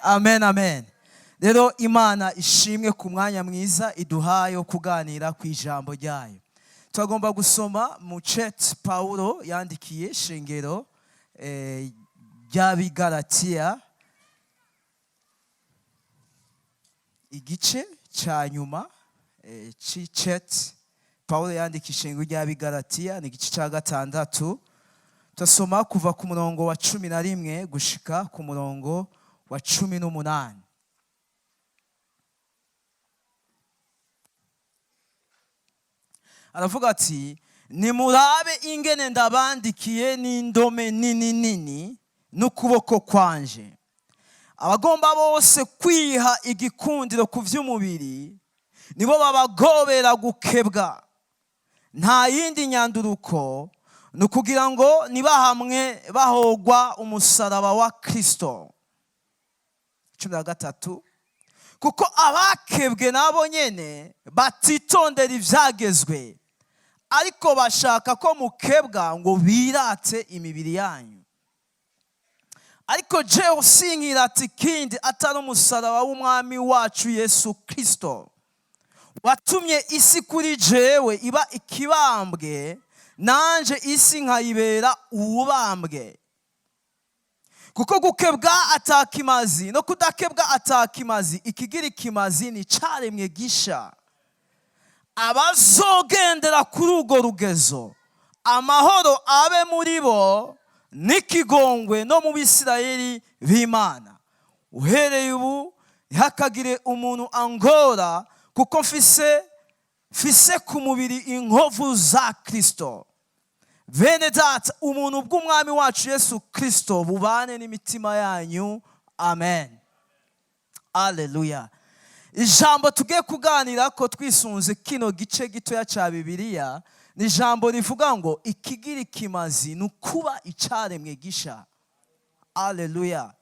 Amen, amen. Rero Imana ishimwe ku mwanya mwiza iduhaye wo kuganira ku ijambo ryayo. Turagomba gusoma mu cete Pawulo yandikiye shengero ry'Abigalatiya, igice cya nyuma c'icete Pawulo yandikiye ishengero ry'Abigalatiya, ni igice cya gatandatu. Turasoma kuva ku murongo wa 11 gushika ku murongo wa 18. Aravuga ati: "Nimurabe ingene ndabandikiye n'indome nini nini n'ukuboko kwanje. Abagomba bose kwiha igikundiro ku by'umubiri nibo babagobera gukebwa. Nta yindi nyanduruko, ni ukugira ngo nibahamwe bahogwa umusaraba wa Kristo." 13: "Kuko abakebwe nabo nyene batitondera ibyagezwe, ariko bashaka ko mukebwa ngo birate imibiri yanyu. Ariko jewe sinkirata ikindi atari umusaraba w'Umwami wacu Yesu Kristo, watumye isi kuri jewe iba ikibambwe, nanje isi nkayibera uwubambwe. Kuko gukebwa atakimazi no kudakebwa atakimazi, ikigira ikimazi ni caremwe gisha. Abazogendera kuri urwo rugezo, amahoro abe muri bo n'ikigongwe no mu Bisirayeli b'Imana. Uhereye ubu ntihakagire umuntu angora, kuko mfise ku mubiri inkovu za Kristo. Bene Data, ubuntu bw'Umwami wacu Yesu Kristo bubane n'imitima yanyu. Amen." Aleluya. Ijambo tugiye kuganira ko twisunze kino gice gitoya cya Bibiliya ni ijambo rivuga ngo ikigira ikimazi ni ukuba icyaremwe gisha. Aleluya.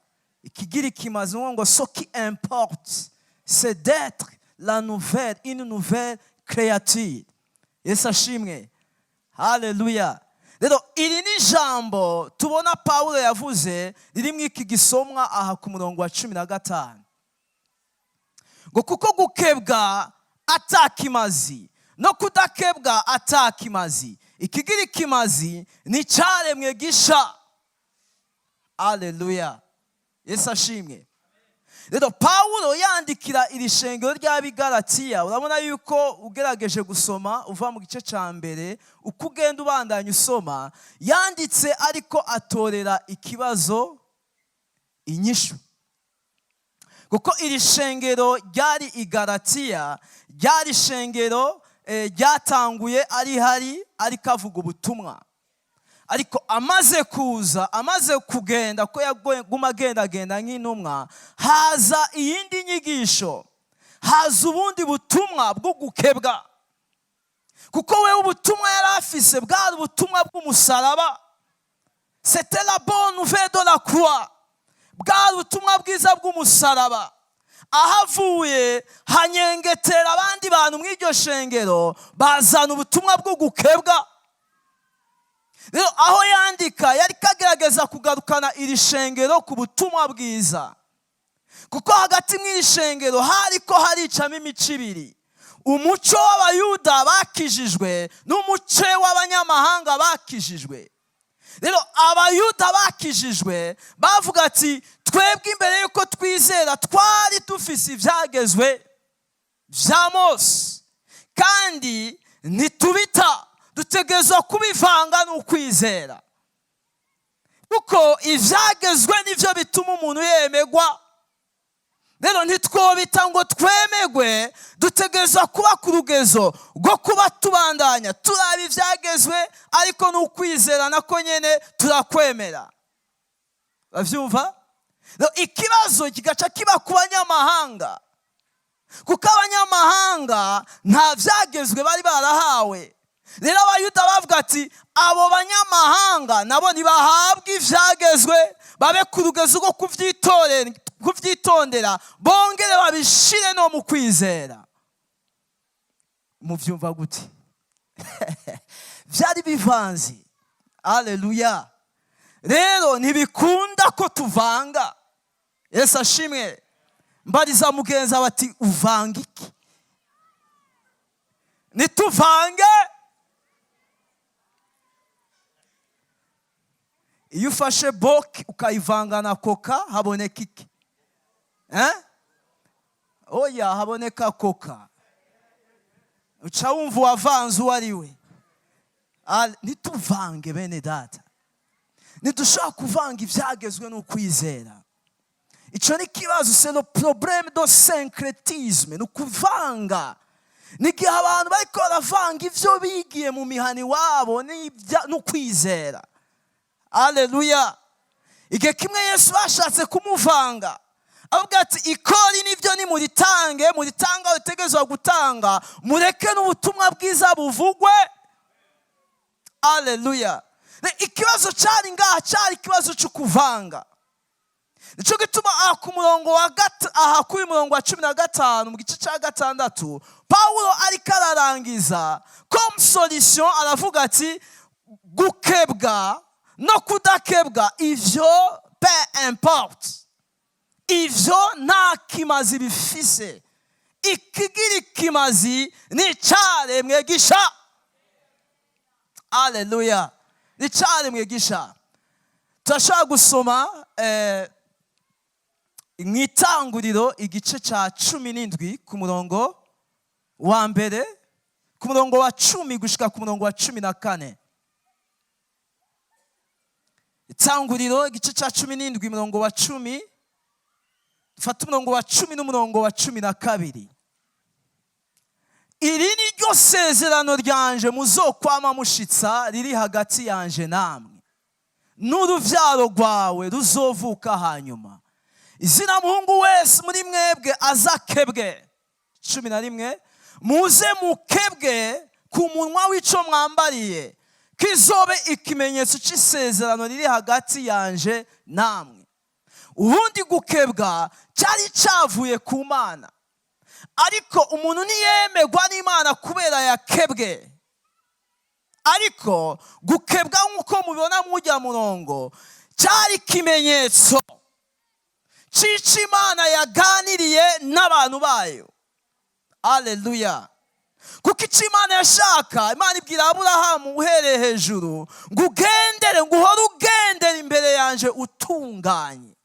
Ikigira ikimazi ngo ce qui importe, c'est d'être la nouvelle une nouvelle créature. Yesu ashimwe. Haleluya. Rero iri ni ijambo tubona Pawulo yavuze riri mu iki gisomwa aha ku murongo wa 15, ngo kuko gukebwa atakimazi no kudakebwa atakimazi, ikigira ikimazi ni icyaremwe gisha. Aleluya. Yesu ashimwe. Rero Pawulo yandikira iri shengero ry'Abigalatiya, urabona yuko ugerageje gusoma uva mu gice cya mbere uko ugenda ubandanya usoma, yanditse ariko atorera ikibazo inyishu, kuko iri shengero ryari i Galatiya ryari ishengero ryatanguye ari hari ariko avuga ubutumwa, ariko amaze kuza, amaze kugenda, ko yaguma agendagenda nk'intumwa, haza iyindi nyigisho, haza ubundi butumwa bwo gukebwa, kuko we ubutumwa yari afise bwari ubutumwa bw'umusaraba. C'était la bonne nouvelle de la croix, bwari ubutumwa bwiza bw'umusaraba. Ahavuye hanyengetera abandi bantu mu iryo shengero, bazana ubutumwa bwo gukebwa. Rero aho yandika yari kagerageza kugarukana iri shengero ku butumwa bwiza, kuko hagati mu iri shengero hari ko haricamo imico ibiri: umuco w'Abayuda bakijijwe n'umuco w'abanyamahanga bakijijwe. Rero Abayuda bakijijwe bavuga ati: "Twebwe imbere y'uko twizera twari dufise ibyagezwe bya Mose, kandi ntitubita, dutegerezwa kubivanga n'ukwizera, kuko ibyagezwe nibyo bituma umuntu yemegwa. Rero ntitwobita ngo twemegwe, dutegerezwa kuba ku rugezo rwo kuba tubandanya turaba ibyagezwe, ariko n'ukwizera nako nyine turakwemera." Babyumva? Ikibazo kigaca kiba ku banyamahanga, kuko abanyamahanga nta byagezwe bari barahawe. Rero Abayuda bavuga ati: "Abo banyamahanga nabo ntibahabwe ibyagezwe, babe ku rugezo rwo kubyitondera, bongere babishire no mu kwizera." Mubyumva gute? Byari bivanze. Aleluya. Rero ntibikunda ko tuvanga. Yesu ashimwe. Mbariza mugenzi wawe ati: "Uvanga iki?" Nituvange. Iyo ufashe boki ukayivanga na Coca, haboneka iki? Eh? Oya, haboneka Coca. Uca wumva uwavanze uwo ari we. Ntituvange, bene data. Ntidushobora kuvanga ibyagezwe n'ukwizera. Icyo ni ikibazo, c'est le problème de syncrétisme. Ni ukuvanga, ni igihe abantu bariko baravanga ibyo bigiye mu mihana iwabo n'ukwizera. Aleluya! Igihe kimwe Yesu bashatse kumuvanga, avuga ati: "Ikori nibyo, nimuritange, muritanga aho ritegerezwa gutanga, mureke n'ubutumwa bwiza buvugwe." Aleluya! Ikibazo cyari ngaha cyari ikibazo cyo kuvanga. Nicyo gituma aha ku murongo wa aha kuri murongo wa 15 mu gice cya gatandatu, Pawulo ariko ararangiza comme solution, aravuga ati: "Gukebwa no kudakebwa, ivyo peu importe, ivyo nta kimazi bifise. Ikigira ikimazi ni icaremwe gisha." Aleluya! Ni icaremwe gisha. Turashobora gusoma mu Itanguriro igice cya 17, ku murongo wa mbere, ku murongo wa 10 gushika ku murongo wa 14. Itanguriro igice cya 17, umurongo wa 10. Dufate umurongo wa 10 n'umurongo wa 12. "Iri ni ryo sezerano ryanje muzokwama mushitsa, riri hagati yanje namwe n'uruvyaro rwawe ruzovuka hanyuma: izina muhungu wese muri mwebwe azakebwe." 11: "Muze mukebwe ku munwa w'ico mwambariye, kizobe ikimenyetso c'isezerano riri hagati yanje namwe." Ubundi gukebwa cyari cyavuye ku Mana, ariko umuntu ntiyemegwa n'Imana kubera yakebwe. Ariko gukebwa, nk'uko mubibona mujya murongo, cyari ikimenyetso c'ico Imana yaganiriye n'abantu bayo. Aleluya! Kuko icyo Imana yashaka, Imana ibwira Aburahamu uhereye hejuru ngo: "Ugendere, ngo uhore ugendere imbere yanjye utunganye,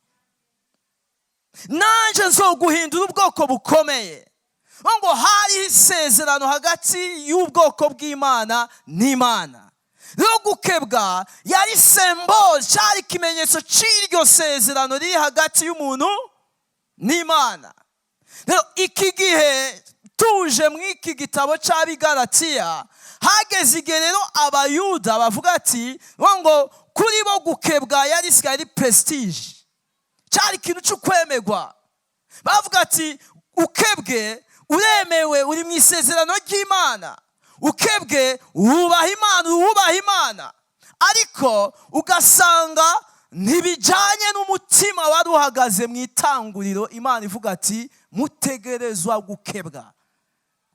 nanjye nzoguhindura ubwoko bukomeye." Ngo hariho isezerano hagati y'ubwoko bw'Imana n'Imana. Rero gukebwa yari symbole, cyari ikimenyetso cy'iryo sezerano riri hagati y'umuntu n'Imana. Rero iki gihe tuje mu iki gitabo cy'Abigaratiya, hageze igihe rero Abayuda bavuga ati ngo kuri bo gukebwa yari isigaye ari prestige, cyari ikintu cyo kwemerwa. Bavuga ati: "Ukebwe uremewe, uri mu isezerano ry'Imana. Ukebwe wubaha Imana, wubaha Imana." Ariko ugasanga ntibijyanye n'umutima wari uhagaze mu itanguriro. Imana ivuga ati: "Mutegerezwa gukebwa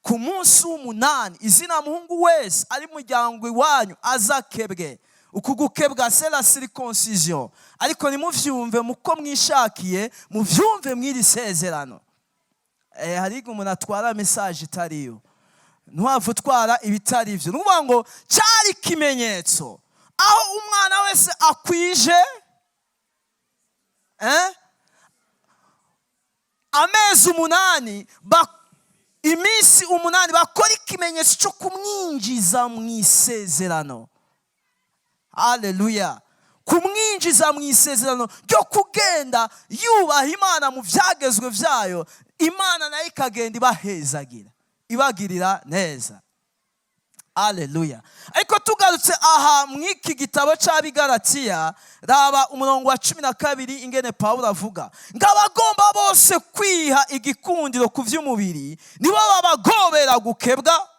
ku munsi w'umunani, izina muhungu wese ari muryango iwanyu azakebwe." Uku gukebwa, c'est la circoncision, ariko ntimuvyumve muko mwishakiye, muvyumve mw'iri sezerano. Hari igihe umuntu atwara message itariyo. Ntiwapfa utwara ibitari ibyo. Ni ukuvuga ngo cyari ikimenyetso aho umwana wese akwije amezi 8, iminsi 8, bakora ikimenyetso cyo kumwinjiza mu isezerano. Haleluya! Kumwinjiza mu isezerano ryo kugenda yubaha Imana mu byagezwe byayo, Imana nayo ikagenda ibahezagira, ibagirira neza. Aleluya! Ariko tugarutse aha mu iki gitabo cy'Abigaratiya, raba umurongo wa 12 ingene Pawulo avuga ngo: "Abagomba bose kwiha igikundiro ku by'umubiri nibo babagobera gukebwa.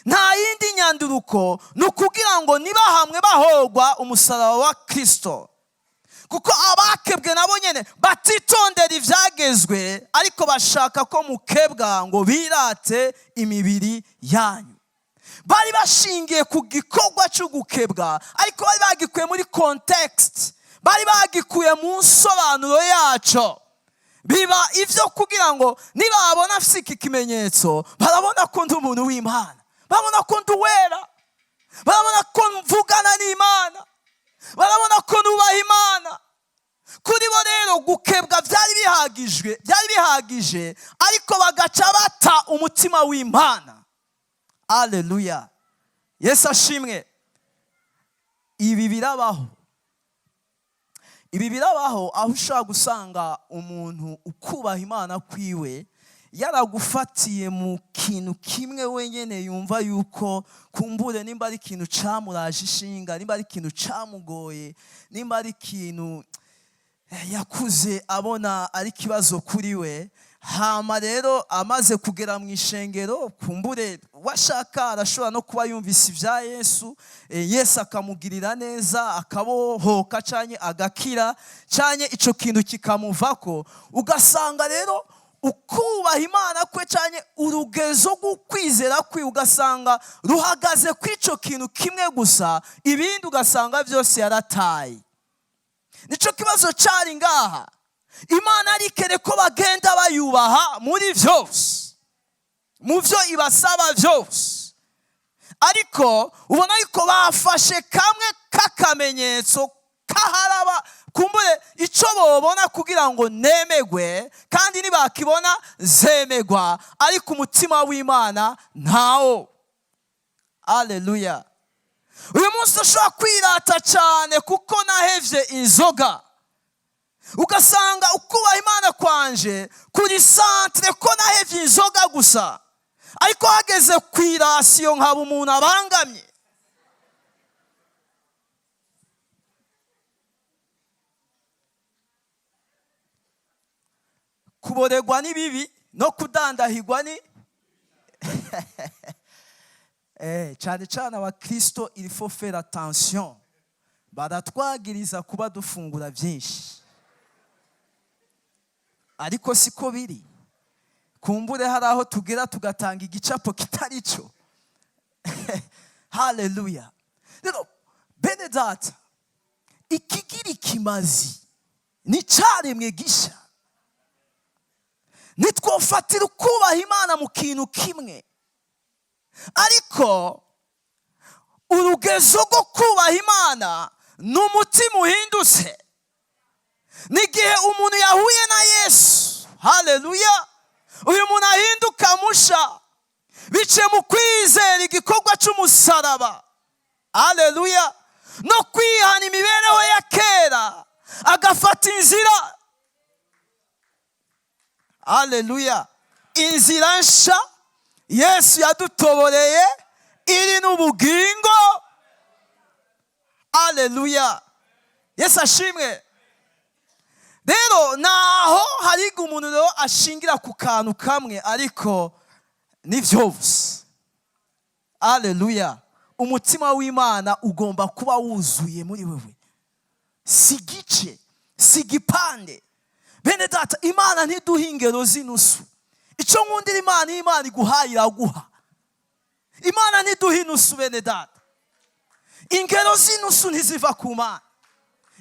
Nta yindi nyanduruko, ni ukugira ngo nibahamwe bahogwa umusaraba wa Kirisito. Kuko abakebwe nabo nyine batitondera ibyagezwe, ariko bashaka ko mukebwa ngo birate imibiri yanyu." Bari bashingiye ku gikorwa cyo gukebwa, ariko bari bagikuye muri context, bari bagikuye mu nsobanuro yacyo. Biba ivyo kugira ngo nibabona afise iki kimenyetso, barabona ko ndi umuntu w'Imana, barabona ko ndi uwera, barabona ko mvugana n'Imana, barabona ko nubaha Imana. Kuri bo rero gukebwa byari bihagijwe, byari bihagije, ariko bagaca bata umutima w'Imana. Aleluya, Yesu ashimwe. Ibi birabaho, ibi birabaho, aho ushobora gusanga umuntu ukubaha Imana kwiwe yaragufatiye mu kintu kimwe wenyine, yumva yuko kumbure nimba ari ikintu camuraje ishinga, nimba ari ikintu camugoye, nimba ari ikintu yakuze abona ari ikibazo kuri we. Hama rero amaze kugera mu ishengero, kumbure washaka arashobora no kuba yumvise ibya Yesu, Yesu akamugirira neza, akabohoka canke agakira, canke ico kintu kikamuvako. Ugasanga rero ukubaha Imana kwe canke urugezo rw'ukwizera kwe ugasanga ruhagaze kw'ico kintu kimwe gusa, ibindi ugasanga byose yarataye. Nico kibazo cari ngaha. Imana arikere ko bagenda bayubaha muri vyose, mu vyo ibasaba vyose, ariko ubona yuko bafashe kamwe k'akamenyetso kaharaba, kumbure ico bobona kugira ngo nemegwe, kandi nibakibona zemegwa, ariko umutima w'Imana ntawo. Aleluya. Uyu munsi ushobora kwirata cyane kuko nahevye inzoga, ugasanga ukubaha Imana kwanje kuri centre ko nahevye inzoga gusa, ariko hageze ku irasiyo nkaba umuntu abangamye. Kuboregwa ni bibi no kudandahirwa ni cyane cyane abakristo, il faut faire attention, baratwagiriza kuba dufungura byinshi, ariko siko biri. Kumbure hari aho tugera tugatanga igicapo kitari cyo. Haleluya. Rero bene data, ikigira ikimazi ni cyaremwe gisha. Nitwofatira ukubaha Imana mu kintu kimwe, ariko urugezo rwo kubaha Imana ni umutima uhindutse, ni igihe umuntu yahuye na Yesu. Haleluya. Uyu muntu ahinduka musha biciye mu kwizera igikorwa cy'umusaraba. Haleluya. No kwihana imibereho ya kera, agafata inzira. Haleluya. Inzira nsha Yesu yadutoboreye iri n'ubugingo. Haleluya, Yesu ashimwe. Rero naho hariga umuntu rero ashingira ku kantu kamwe, ariko ni vyose. Haleluya. Umutima w'Imana ugomba kuba wuzuye muri wewe, si gice, si gipande. Bene data, Imana ntiduha ingero z'inusu. Icyo nkundira Imana, iyo Imana iguhaye iraguha. Imana ntiduha inusu, bene data. Ingero z'inusu ntiziva ku Mana.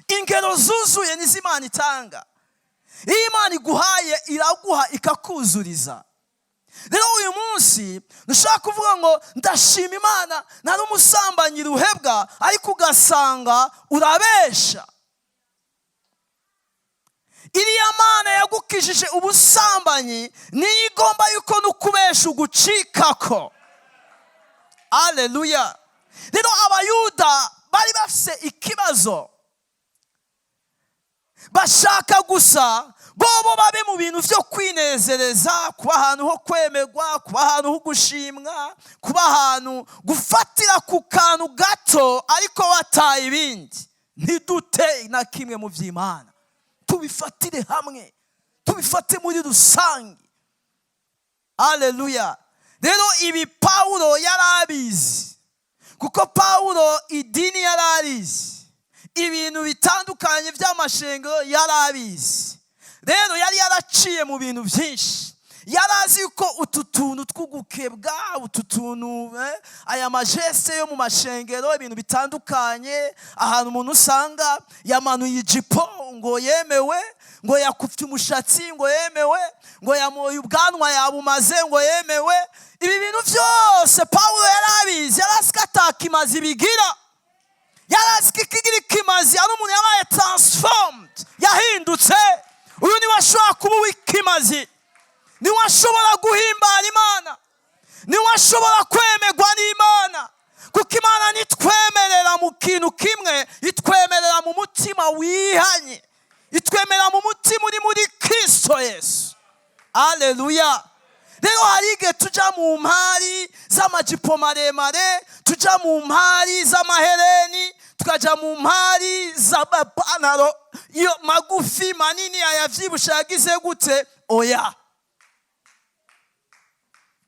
Ingero zuzuye nizo Imana itanga. Iyo Imana iguhaye iraguha ikakuzuriza. Rero uyu munsi ntushobora kuvuga ngo ndashima Imana nari umusambanyi ruhebwa, ariko ugasanga urabesha. Iriya Mana yagukijije ubusambanyi niyo igomba yuko n'ukubesha ugucikako. Aleluya. Rero abayuda bari bafise ikibazo, bashaka gusa bobo babe mu bintu vyo kwinezereza, kuba ahantu ho kwemerwa, kuba ahantu ho gushimwa, kuba ahantu gufatira ku kantu gato, ariko bataye ibindi. Ntidute na kimwe mu vy'Imana, tubifatire hamwe, tubifate muri rusange. Aleluya. Rero ibi Pawulo yarabizi, kuko Pawulo idini yararizi, ibintu bitandukanye by'amashengero yarabizi. Rero yari yaraciye mu bintu byinshi. Yari azi ko utu tuntu tw'ugukebwa, utu tuntu, aya ma gestes yo mu mashengero, ibintu bitandukanye, ahantu umuntu usanga yamanuye ijipo ngo yemewe, ngo yakufye umushatsi ngo yemewe, ngo yamoye ubwanwa yabumaze ngo yemewe. Ibi bintu byose Pawulo yari abizi. Yari azi ko atakimazi bigira. Yari azi ko ikigira ikimazi ari umuntu yabaye transformed, yahindutse. Uyu niwe ashobora kuba uw'ikimazi, niwe ashobora guhimbara Imana, niwe ashobora kwemerwa n'Imana, kuko Imana nitwemerera mu kintu kimwe, itwemerera mu mutima wihanye, itwemerera mu mutima uri muri Kirisito Yesu. Aleluya! Rero hari igihe tujya mu mpari z'amajipo maremare, tujya mu mpari z'amahereni, tukajya mu mpari z'amapantaro iyo magufi, manini, ayavyibushe, yagize gute. Oya,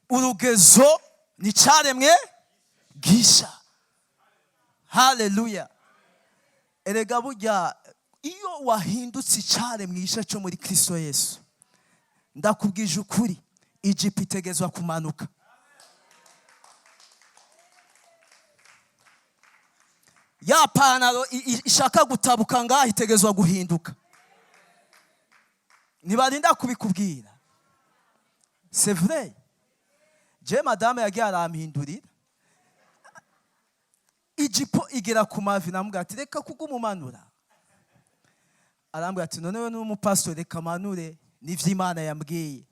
urugezo ni cyaremwe gisha. Haleluya! Erega burya iyo wahindutse icyaremwe gisha cyo muri Kristo Yesu, ndakubwije ukuri, ijipo itegezwa kumanuka. Ya pantaro ishaka gutabuka ngaho itegezwa guhinduka. Ntibarinda kubikubwira, c'est vrai. Je, madame yagiye arampindurira ijipo igera ku mavi. Namubwira ati: "Reka kugumumanura." Arambwira ati: "None we n'umupasitori, reka manure, nivyo Imana yambwiye."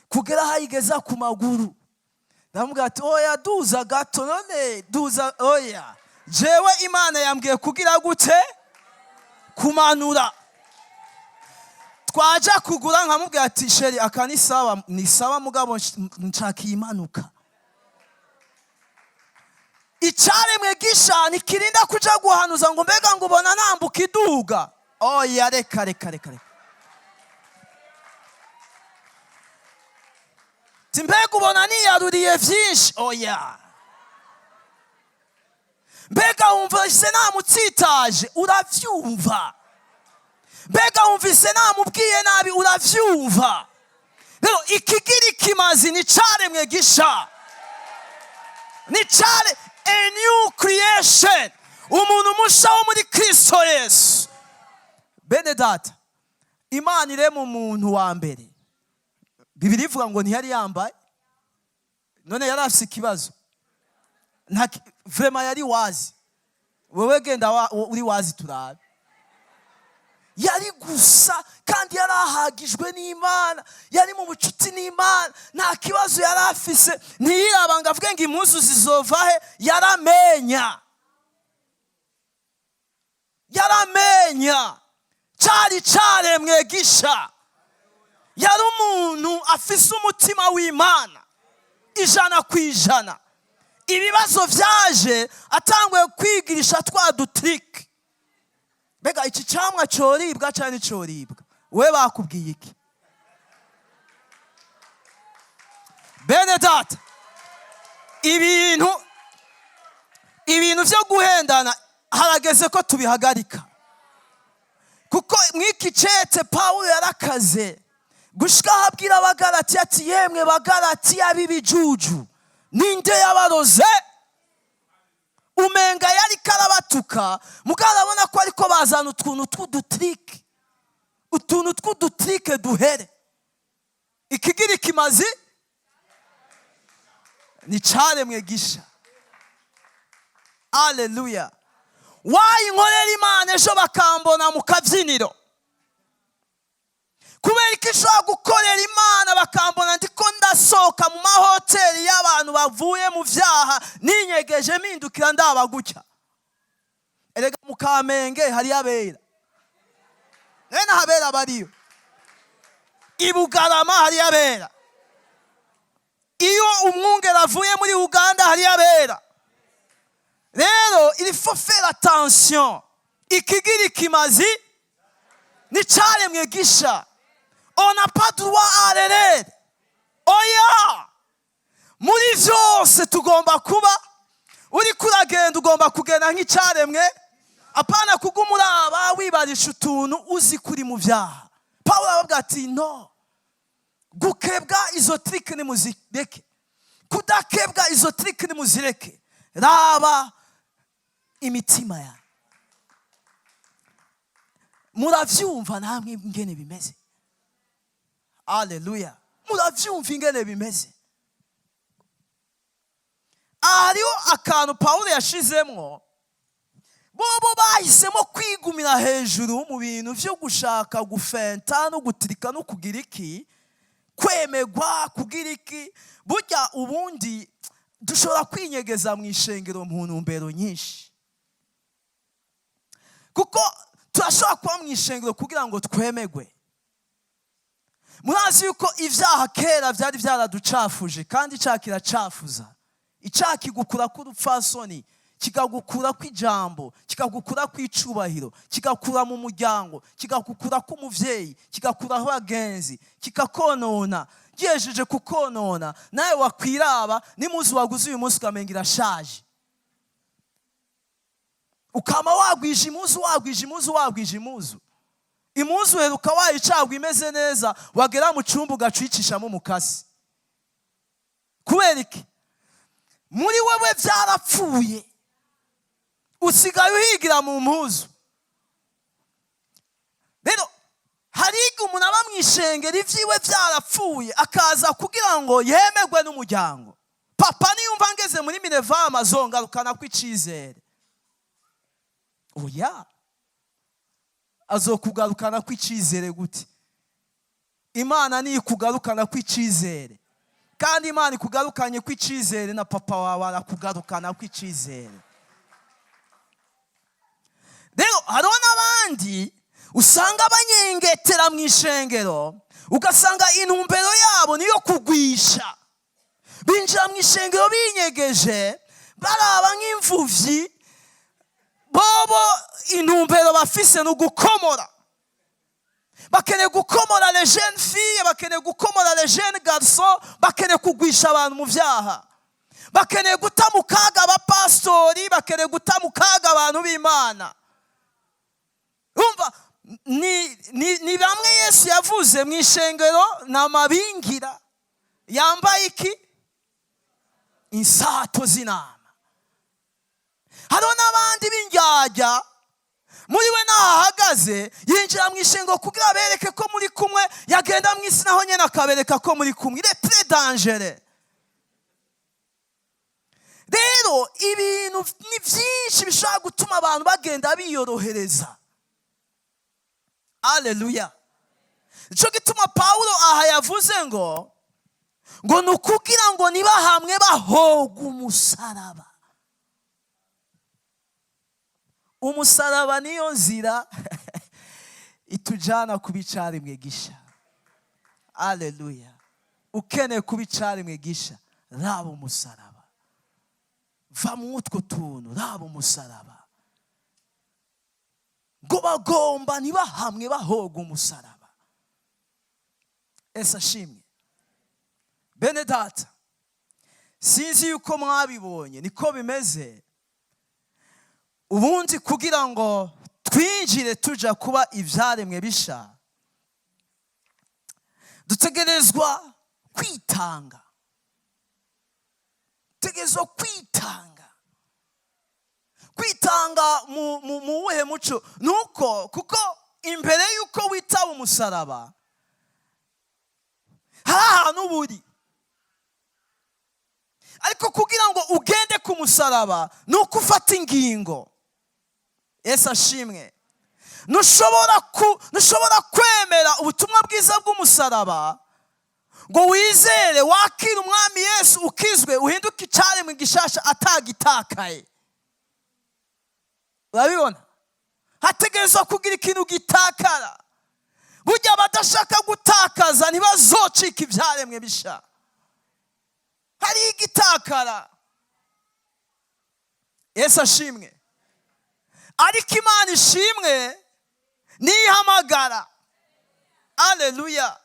Kugera aho ayigeza ku maguru, ndamubwira ati: "Oya, duza gato." "None duza." "Oya, jewe Imana yambwiye kugira gute? Kumanura." Twaja kugura, nkamubwira ati: "Chéri, aka ni sawa, ni sawa, mugabo nshaka iyi imanuka." Icyaremwe gisha ntikirinda kuja guhanuza ngo: "Mbega ngo ubona nambuka iduga?" Oya, reka, reka, reka, reka. Ti: "Mbega ubona niyaruriye vyinshi?" Oya. "Mbega wumvise namutsitaje?" Uravyumva. "Mbega wumvise namubwiye nabi?" Uravyumva. Rero ikigira ikimazi ni caremwe gisha, ni care, a new creation, umuntu musha wo muri Kristo Yesu. Bene data, Imana irema umuntu wa mbere, Bibiri ivuga ngo ntiyari yambaye. None yari afise ikibazo? Nta vraiment yari wazi. Wewe genda uri wazi, turabe. Yari gusa kandi yari ahagijwe n'Imana, yari mu bucuti n'Imana, nta kibazo yari afise. Ntiyiraba ngo avuge ngo impuzu zizova he. Yaramenya, yaramenya, cyari cyaremwe gisha. Yari umuntu afise umutima w'Imana 100%. Ibibazo vyaje atanguye kwigirisha twa du trucs: "Mbega iki camwa coribwa cyangwa nticoribwa?" We bakubwiye iki? Bene data, ibintu byo guhendana harageze ko tubihagarika, kuko mw'iki cete Pawulo yarakaze gushika aho abwira Abagalatiya ati: "Yemwe Bagalatiya b'ibijuju, ninde yabaroze?" Umenga yari karabatuka, mugabo arabona ko ariko bazana utuntu tw'udu trucs, utuntu tw'udu trucs duhere. Ikigira ikimazi ni caremwe gisha. Aleluya! Wayinkorera Imana, ejo bakambona mu kabyiniro. Kubera ko ishobora gukorera Imana bakambona ndiko ndasohoka mu mahoteli y'abantu bavuye mu byaha, ninyegeje, mpindukira ndaba gutya. Erega mu Kamenge hariyo abera, nawe n'ahabera bariyo. I Bugarama hariyo abera. Iyo umwungeri avuye muri Uganda hariyo abera. Rero il faut faire attention. Ikigira ikimazi ni caremwe gisha. On n'a pas droit à l'erreur, oya. Muri vyose tugomba kuba uriko uragenda, ugomba kugenda nk'icaremwe, apana kuguma uraba wibarisha utuntu uzi kuri mu vyaha. Pawulo aravuga ati: "No." Gukebwa, izo trucs nimuzireke. Kudakebwa, izo trucs nimuzireke. Raba imitima yawe. Muravyumva namwe ingene bimeze? Aleluya! Muravyumva ingene bimeze? Aha hariho akantu Pawulo yashizemwo. Bobo bahisemo kwigumira hejuru mu bintu byo gushaka gufenta no gutirika no kugira iki, kwemegwa, kugira iki. Burya ubundi dushobora kwinyegeza mu ishengero mu ntumbero nyinshi, kuko turashobora kuba mu ishengero kugira ngo twemegwe. Murazi yuko ibyaha kera byari byaraducafuje, kandi icyaha kiracafuza. Icyaha kigukura k'urupfasoni, kikagukura kw'ijambo, kikagukura kw'icubahiro, kigakura mu muryango, kigakukura k'umuvyeyi, kigakuraho abagenzi, kikakonona. Gihejeje kukonona, nawe wakwiraba n'impuzu waguze uyu munsi ukamenga irashaje, ukama wagwije impuzu, wagwije impuzu, wagwije impuzu. Impuzu uheruka wayicagwa imeze neza, wagera mu cumba ugacicishamo umukasi. Kubera iki? Muri wewe byarapfuye, usigaye uhigira mu mpuzu. Rero hari igihe umuntu aba mu ishengero ibyiwe byarapfuye, akaza kugira ngo yemerwe n'umuryango. Papa niyumva ngeze muri minerval azongarukana kw'icizere. Oya, azokugarukana kw'icizere gute? Imana nikugarukana kw'icizere, kandi Imana ikugarukanye kw'icizere, na papa wawe arakugarukana kw'icizere. Rero hariho n'abandi usanga banyengetera mu ishengero, ugasanga intumbero yabo niyo kugwisha. Binjira mu ishengero binyegeje, baraba nk'imvuvyi. Bobo intumbero bafise ni ugukomora. Bakeneye gukomora les jeunes filles, bakeneye gukomora les jeunes garçons, bakeneye kugwisha abantu mu byaha, bakeneye guta mu kaga abapasitori, bakeneye guta mu kaga abantu b'Imana. Umva, ni bamwe Yesu yavuze mu ishengero ni amabingira yambaye iki? Insato z'intama. Hariho n'abandi b'indyarya, muri we naho ahagaze, yinjira mu ishengero kugira abereke ko muri kumwe, yagenda mu isi naho nyine akabereka ko muri kumwe. Il est très dangereux. Rero ibintu ni byinshi bishobora gutuma abantu bagenda biyorohereza. Aleluya! Nicyo gituma Pawulo aha yavuze ngo ni ukugira ngo nibahamwe bahoga umusaraba. Umusaraba niyo nzira itujyana kuba icyaremwe gisha. Aleluya! Ukeneye kuba icyaremwe gisha, raba umusaraba. Va mu utwo tuntu, raba umusaraba. Ngo bagomba ntibahamwe bahoga umusaraba. Ese ashimwe. Bene data, sinzi yuko mwabibonye, niko bimeze. Ubundi kugira ngo twinjire tuja kuba ibyaremwe bisha, dutegerezwa kwitanga, dutegerezwa kwitanga. Kwitanga mu wuhe muco? Nuko kuko imbere y'uko witaba umusaraba hari ahantu uba uri, ariko kugira ngo ugende ku musaraba ni uko ufata ingingo. Yesu ashimwe! Ntushobora kwemera ubutumwa bwiza bw'umusaraba ngo wizere, wakire Umwami Yesu, ukizwe, uhinduke icyaremwe gishasha atagitakaye. Urabibona, hategerezwa kugira ikintu gitakara. Burya abadashaka gutakaza ntibazocika ibyaremwe bisha. Hari igitakara. Yesu ashimwe! Ariko Imana ishimwe nihamagara. Aleluya!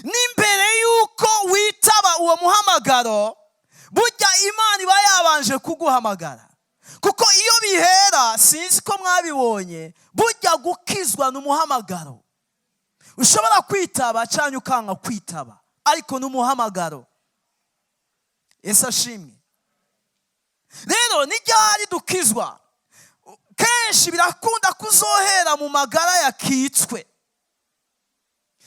N'imbere y'uko witaba uwo muhamagaro, burya Imana iba yabanje kuguhamagara, kuko iyo bihera, sinzi ko mwabibonye, burya gukizwa ni umuhamagaro. Ushobora kwitaba cyangwa ukanga kwitaba, ariko n'umuhamagaro. Yesu ashimwe. Rero n'iryari dukizwa? Kenshi birakunda kuzohera mu magara yakitswe.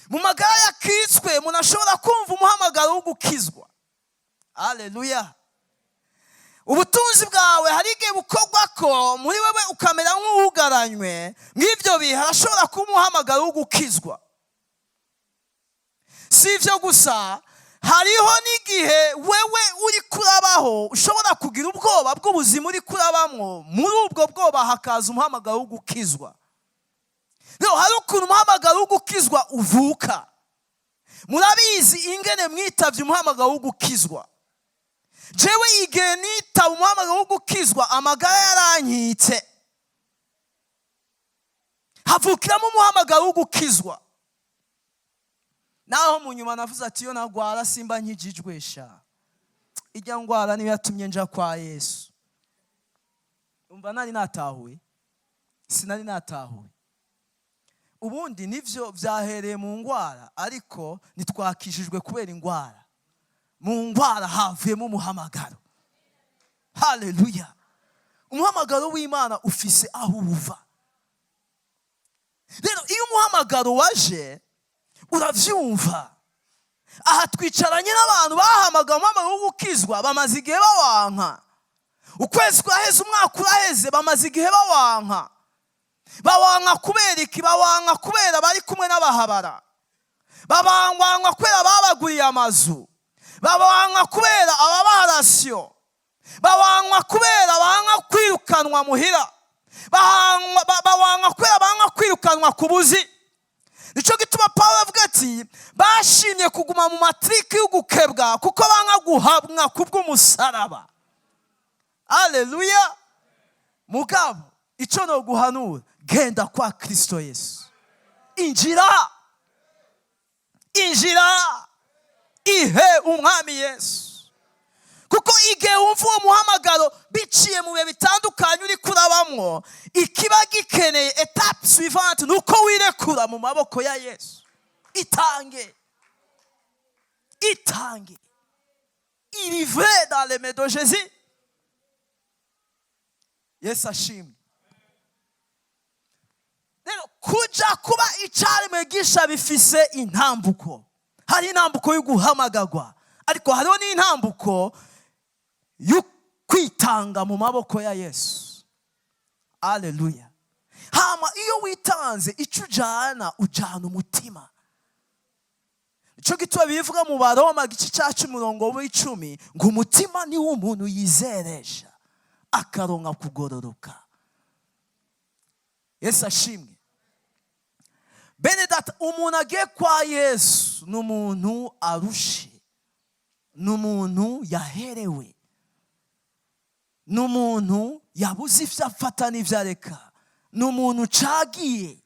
Mu magara yakitswe umuntu ashobora kumva umuhamagaro wo gukizwa. Aleluya. Ubutunzi bwawe hari igihe bukorwa ko muri wewe ukamera nk'uwugaranywe. Mw'ibyo bihe harashobora kuba umuhamagaro wo gukizwa. Si ibyo gusa, hariho n'igihe wewe uri kurabaho ushobora kugira ubwoba bw'ubuzima uri kurabamwo. Muri ubwo bwoba hakaza umuhamagaro wo gukizwa. Rero hari ukuntu umuhamagaro wo gukizwa uvuka. Murabizi ingene mwitavye umuhamagaro wo gukizwa. Jewe igihe nitaba umuhamagaro wo gukizwa, amagara yarankitse, havukiramo umuhamagaro wo gukizwa. Naho mu nyuma navuze ati: "Iyo nagwara simba nkijijwe sha." Ijya ngwara niyo yatumye nja kwa Yesu. Umva, nari natahuye? Sinari natahuye. Ubundi nivyo byahereye mu ngwara, ariko ntitwakijijwe kubera ingwara. Mu ngwara havuyemo umuhamagaro. Haleluya. Umuhamagaro w'Imana ufise aho uva. Rero iyo umuhamagaro waje uravyumva. Aha twicaranye n'abantu bahamagawe umuhamagaro wo gukizwa, bamaze igihe bawanka. Ukwezi kuraheze, umwaka uraheze, bamaze igihe bawanka. Bawanka kubera iki? Bawanka kubera bari kumwe n'abahabara, babangwanywa kubera babaguriye amazu, bawanka kubera ababaha ration, bawanka kubera banga kwirukanwa muhira, bawanka kubera banga kwirukanwa ku buzi. Nicyo gituma Pawulo avuga ati: "Bashimye kuguma mu matriki y'ugukebwa kuko banga guhabwa kubw'umusaraba." Aleluya. Mugabo icyo no guhanura, genda kwa Kirisito Yesu, injira, injira, ihe Umwami Yesu. Kuko igihe wumva uwo muhamagaro biciye mu bihe bitandukanye uri kurabamwo, ikiba gikeneye, étape suivante, ni uko wirekura mu maboko ya Yesu. Itange, itange, ilivre dans les mains de Jésus. Yesu ashimwe. Rero kuja kuba icaremwe gisha bifise intambuko. Hari intambuko yo guhamagagwa, ariko hariho n'intambuko yo kwitanga mu maboko ya Yesu. Aleluya. Hama iyo witanze, icyo ujana, ujana umutima. Nicyo gituma bivuga mu Baroma igice cya 10 umurongo w'10 ngo: "Umutima niwo umuntu yizeresha akaronka kugororoka." Yesu ashimwe. Bene data, umuntu agiye kwa Yesu ni umuntu arushe, ni umuntu yaherewe, ni umuntu yabuze ibyo afata n'ibyo areka, ni umuntu ucagiye.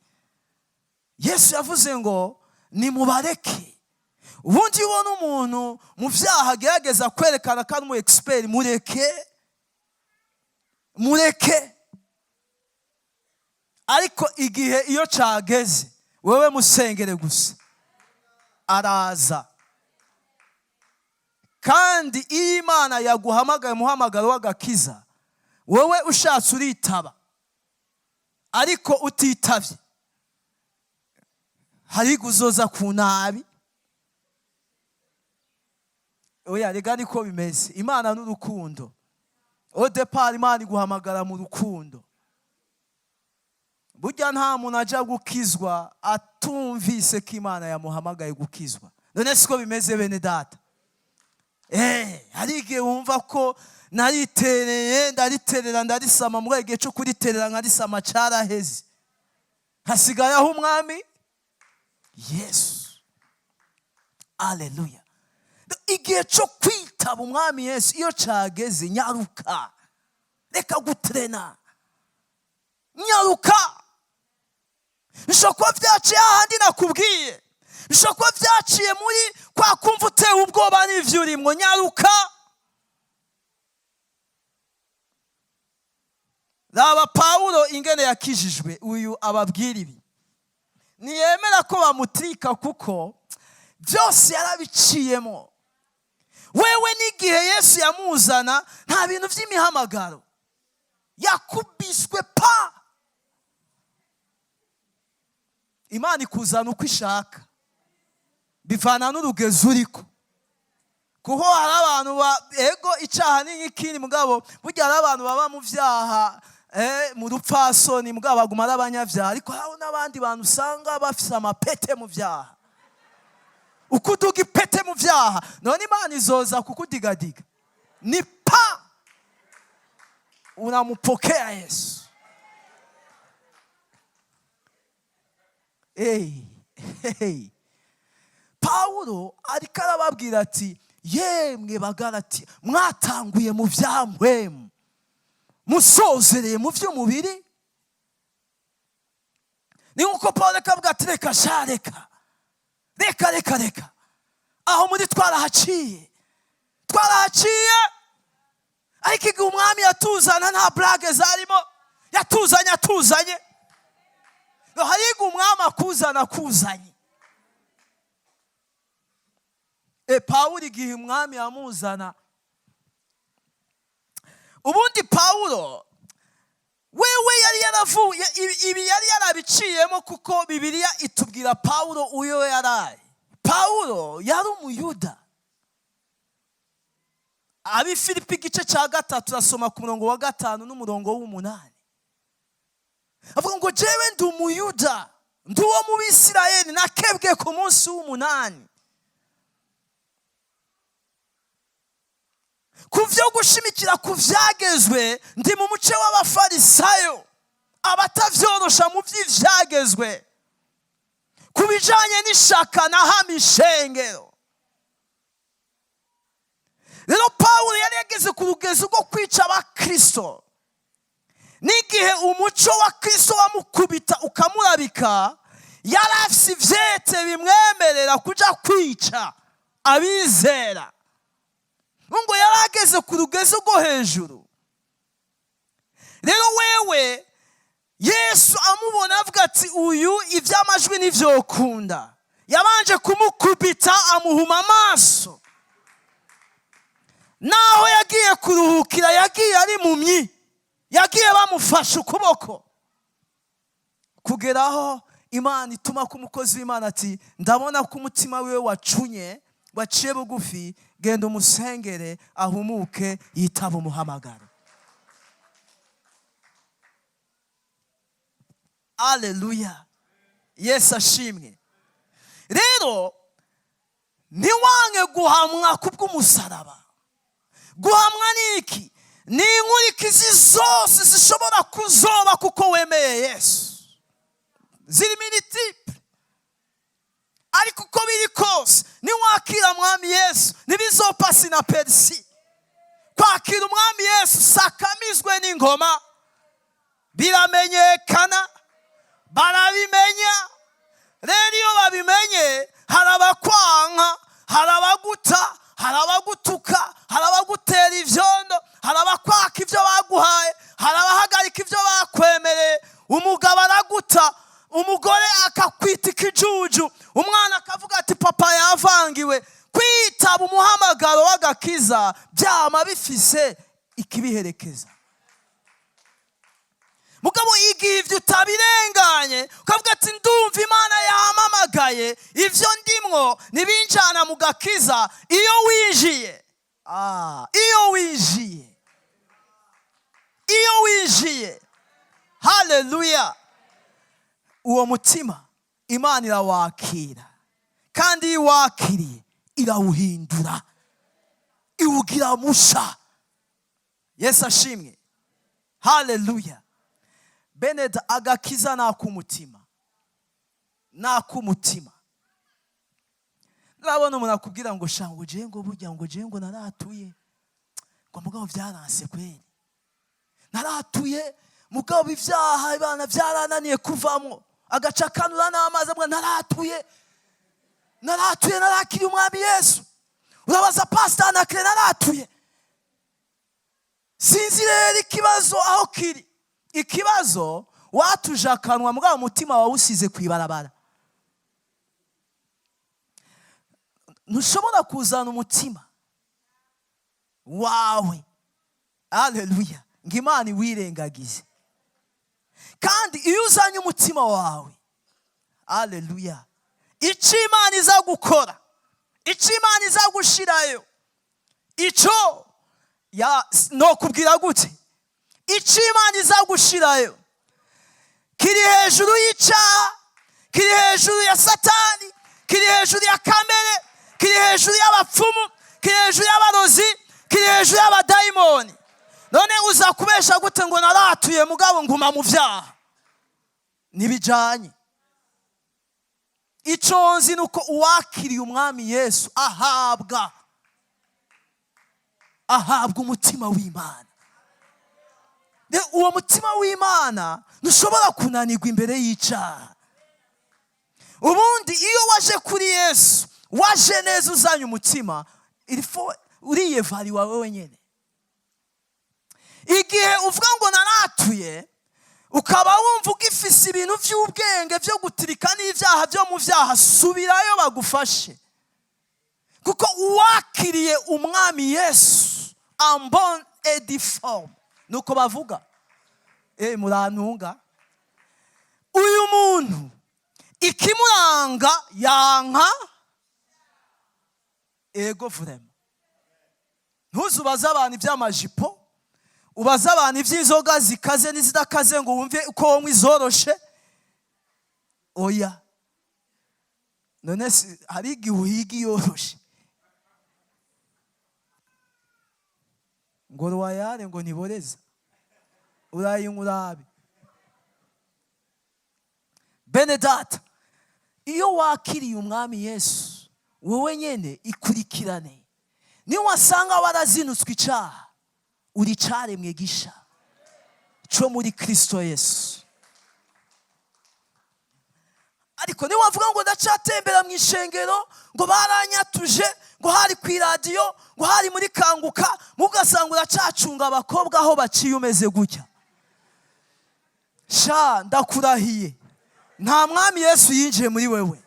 Yesu yavuze ngo: "Nimubareke." Ubundi iyo ubona umuntu mu byaha agerageza kwerekana ko ari umu expert, mureke, mureke. Ariko igihe iyo cageze, wewe musengere gusa, araza. Kandi iyo Imana yaguhamagaye umuhamagaro w'agakiza, wowe ushatse uritaba, ariko utitavye hari uzoza ku nabi. Oya, rega niko bimeze. Imana n'urukundo. Au départ Imana iguhamagara mu rukundo. Burya nta muntu ajya gukizwa atumvise ko Imana yamuhamagaye gukizwa. None siko bimeze, bene data? Hari igihe wumva ko naritereye, ndariterera, ndarisama. Muri igihe cyo kuriterera nkarisama cyaraheze, hasigaye aho Umwami Yesu. Aleluya. Igihe cyo kwitaba Umwami Yesu iyo cyageze, nyaruka, reka gutrena, nyaruka. Bishobora kuba byaciye ahandi nakubwiye, bishobora kuba byaciye muri kwa kumva utewe ubwoba n'ibyo urimwo. Nyaruka. Raba Pawulo ingene yakijijwe. Uyu ababwira ibi. Ntiyemera ko bamutrika, kuko byose yarabiciyemo. Wewe n'igihe Yesu yamuzana, nta bintu by'imihamagaro, yakubiswe pa. Imana ikuzana uko ishaka, bivana n'urugezo uriko, kuko hari abantu ba ego, icyaha ni nk'ikindi. Mugabo burya hari abantu baba mu byaha, mu rupfasoni, mugabo baguma ari abanyabyaha. Ariko hari n'abandi bantu usanga bafise amapete mu byaha. Uko uduga ipete mu byaha, none Imana izoza kukudigadiga? Ni pa, unamupokea Yesu. Hey, hey. Pawulo ariko arababwira ati: "Yemwe Bagarati, mwatanguye mu bya mpwemu, musozereye mu by'umubiri." Ni nkuko Paul akavuga ati: "Reka sha, reka, reka, reka, reka, aho muri twarahaciye, twarahaciye." Ariko igihe umwami yatuzana, nta blague zarimo, yatuzanye atuzanye. Hari igihe umwami akuzana akuzanye. Pawulo igihe umwami yamuzana, ubundi Pawulo wewe yari yaravuye, ibi yari yarabiciyemo, kuko Bibiliya itubwira Pawulo uyo yaraye. Pawulo yari Umuyuda. Abi Filipi igice cya 3, urasoma ku murongo wa 5 n'umurongo w'8, avuga ngo: "Jewe ndi Umuyuda, ndi uwo mu Bisirayeli, nakebwe ku munsi w'8. Ku byo gushimikira ku byagezwe, ndi mu muce w'Abafarisayo, abatavyorosha mu by'ivyagezwe. Ku bijanye n'ishaka, nahama ishengero." Rero Pawulo yari yageze ku rugezo rwo kwica Abakristo. N'igihe umuco wa Kristo wamukubita ukamurabika, yari afise ivyete bimwemerera kuja kwica abizera, ngo yari ageze ku rugezo rwo hejuru. Rero wewe Yesu amubona, avuga ati: "Uyu iby'amajwi ntibyokunda." Yabanje kumukubita, amuhuma amaso. Naho yagiye kuruhukira, yagiye ari mumyi, yagiye bamufashe ukuboko, kugeraho Imana ituma ko umukozi w'Imana ati: "Ndabona ko umutima wiwe wacunye, waciye bugufi, genda umusengere ahumuke, yitaba umuhamagaro." Aleluya, Yesu ashimwe. Rero ntiwange guhamwa kubw'umusaraba. Guhamwa ni iki? Ni inkurikizi zose zishobora kuzoba kuko wemeye Yesu, ziri multiple. Ariko uko biri kose, niwakira Mwami Yesu, ntibizopasa inaperçu. Kwakira Umwami Yesu sakamizwe n'ingoma, biramenyekana, barabimenya. Rero iyo babimenye, hari abakwanka, hari abaguta, hari abagutuka, hari abagutera ibyondo, hari abakwaka ibyo baguhaye, hari abahagarika ibyo bakwemereye. Umugabo araguta, umugore akakwita ikijuju, umwana akavuga ati: "Papa yavangiwe." Kwitaba umuhamagaro w'agakiza byama bifise ikibiherekeza. Mugabo igihe ibyo utabirenganye, ukavuga ati: "Ndumva Imana yampamagaye, ibyo ndimwo ntibinjana mu gakiza." Iyo winjiye, iyo winjiye, iyo winjiye, haleluya, uwo mutima Imana irawakira, kandi iyo iwakiriye irawuhindura, iwugira musha. Yesu ashimwe, haleluya. Beneda, agakiza ni ak'umutima, ni ak'umutima. Nabona umuntu akubwira ngo: "Sha, ngo jewe, ngo burya, ngo jewe, ngo naratuye, ngo mugabo byaranse kweri, naratuye, mugabo ibyaha ibana byarananiye kuvamo." Agaca akanura n'amazi, avuga: "Naratuye, naratuye, narakiriye Umwami Yesu. Urabaza Pasita Anakire, naratuye. Sinzi rero ikibazo aho kiri." Ikibazo, watuje akanwa, mugabo umutima wawusize ku ibarabara. Ntushobora kuzana umutima wawe, aleluya, ngo Imana iwirengagize. Kandi iyo uzanye umutima wawe, aleluya, icyo Imana iza gukora, icyo Imana iza gushirayo, icyo ya nokubwira gute, icyo Imana iza gushirayo kiri hejuru y'icyaha, kiri hejuru ya Satani, kiri hejuru ya kamere, kiri hejuru y'abapfumu, kiri hejuru y'abarozi, kiri hejuru y'abadayimoni. None uza kubesha gute ngo naratuye, mugabo nguma mu byaha? Ntibijyanye. Icyo nzi ni uko uwakiriye Umwami Yesu ahabwa umutima w'Imana. Uwo mutima w'Imana ntushobora kunanirwa imbere y'icyaha. Ubundi iyo waje kuri Yesu, waje neza, uzanye umutima, uriyevariwa wawe wenyine. Igihe uvuga ngo naratuye, ukaba wumva ugifise ibintu by'ubwenge byo gutirika n'ibyaha byo mu byaha, subirayo bagufashe, kuko uwakiriye Umwami Yesu en bonne et due forme, nuko bavuga, murantunga, uyu muntu ikimuranga yanka ego. Vraiment, ntuzubaze abantu iby'amajipo, ubaze abantu iby'inzoga zikaze n'izidakaze ngo wumve uko wonywa izoroshe. Oya, none hari igihe uhiga iyoroshe ngo Royale ngo ntiboreza, urayinywa urabe. Bene data, iyo wakiriye Umwami Yesu, wowe nyine ikurikirane. Niyo wasanga warazinutswe icyaha, uri cyaremwe gisha cyo muri Kirisito Yesu. Ariko niba wavuga ngo ndacatembera mu ishengero, ngo baranyatuje, ngo hari ku iradiyo, ngo hari muri Kanguka, ugasanga uracacunga abakobwa aho baciye, umeze gutya, sha ndakurahiye, nta Mwami Yesu yinjiye muri wewe,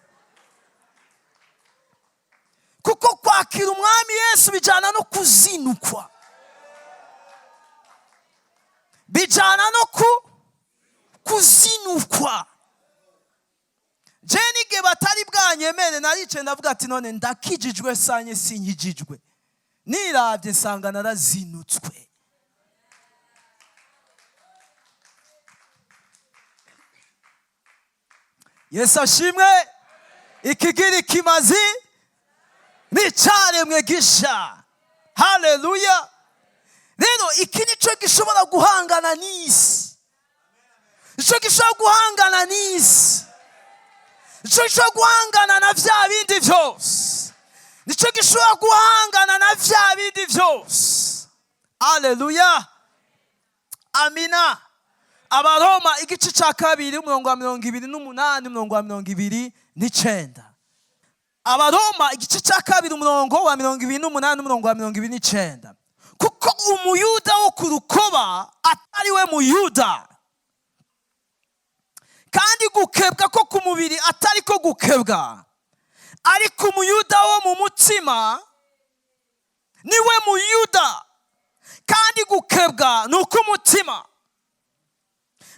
kuko kwakira Umwami Yesu bijyana no kuzinukwa, bijyana no kuzinukwa. Jeni igihe batari bwanyemere, naricaye ndavuga ati: "None ndakijijwe sanye sinkijijwe?" Nirabye nsanga narazinutswe. Yesu ashimwe. Ikigira ikimazi n'icyaremwe gisha, haleluya. Rero iki nicyo gishobora guhangana n'isi, nicyo gishobora guhangana n'isi, nicyo gishobora guhangana na bya bindi byose, nicyo gishobora guhangana na bya bindi byose. Aleluya, amina. Abaroma igice cya 2, umurongo wa 28, umurongo wa 29. Abaroma igice cya 2, umurongo wa 28, umurongo wa 29: "Kuko Umuyuda wo ku rukoba atari we Muyuda, kandi gukebwa ko ku mubiri atari ko gukebwa, ariko Umuyuda wo mu mutima niwe Muyuda, kandi gukebwa ni uk'umutima,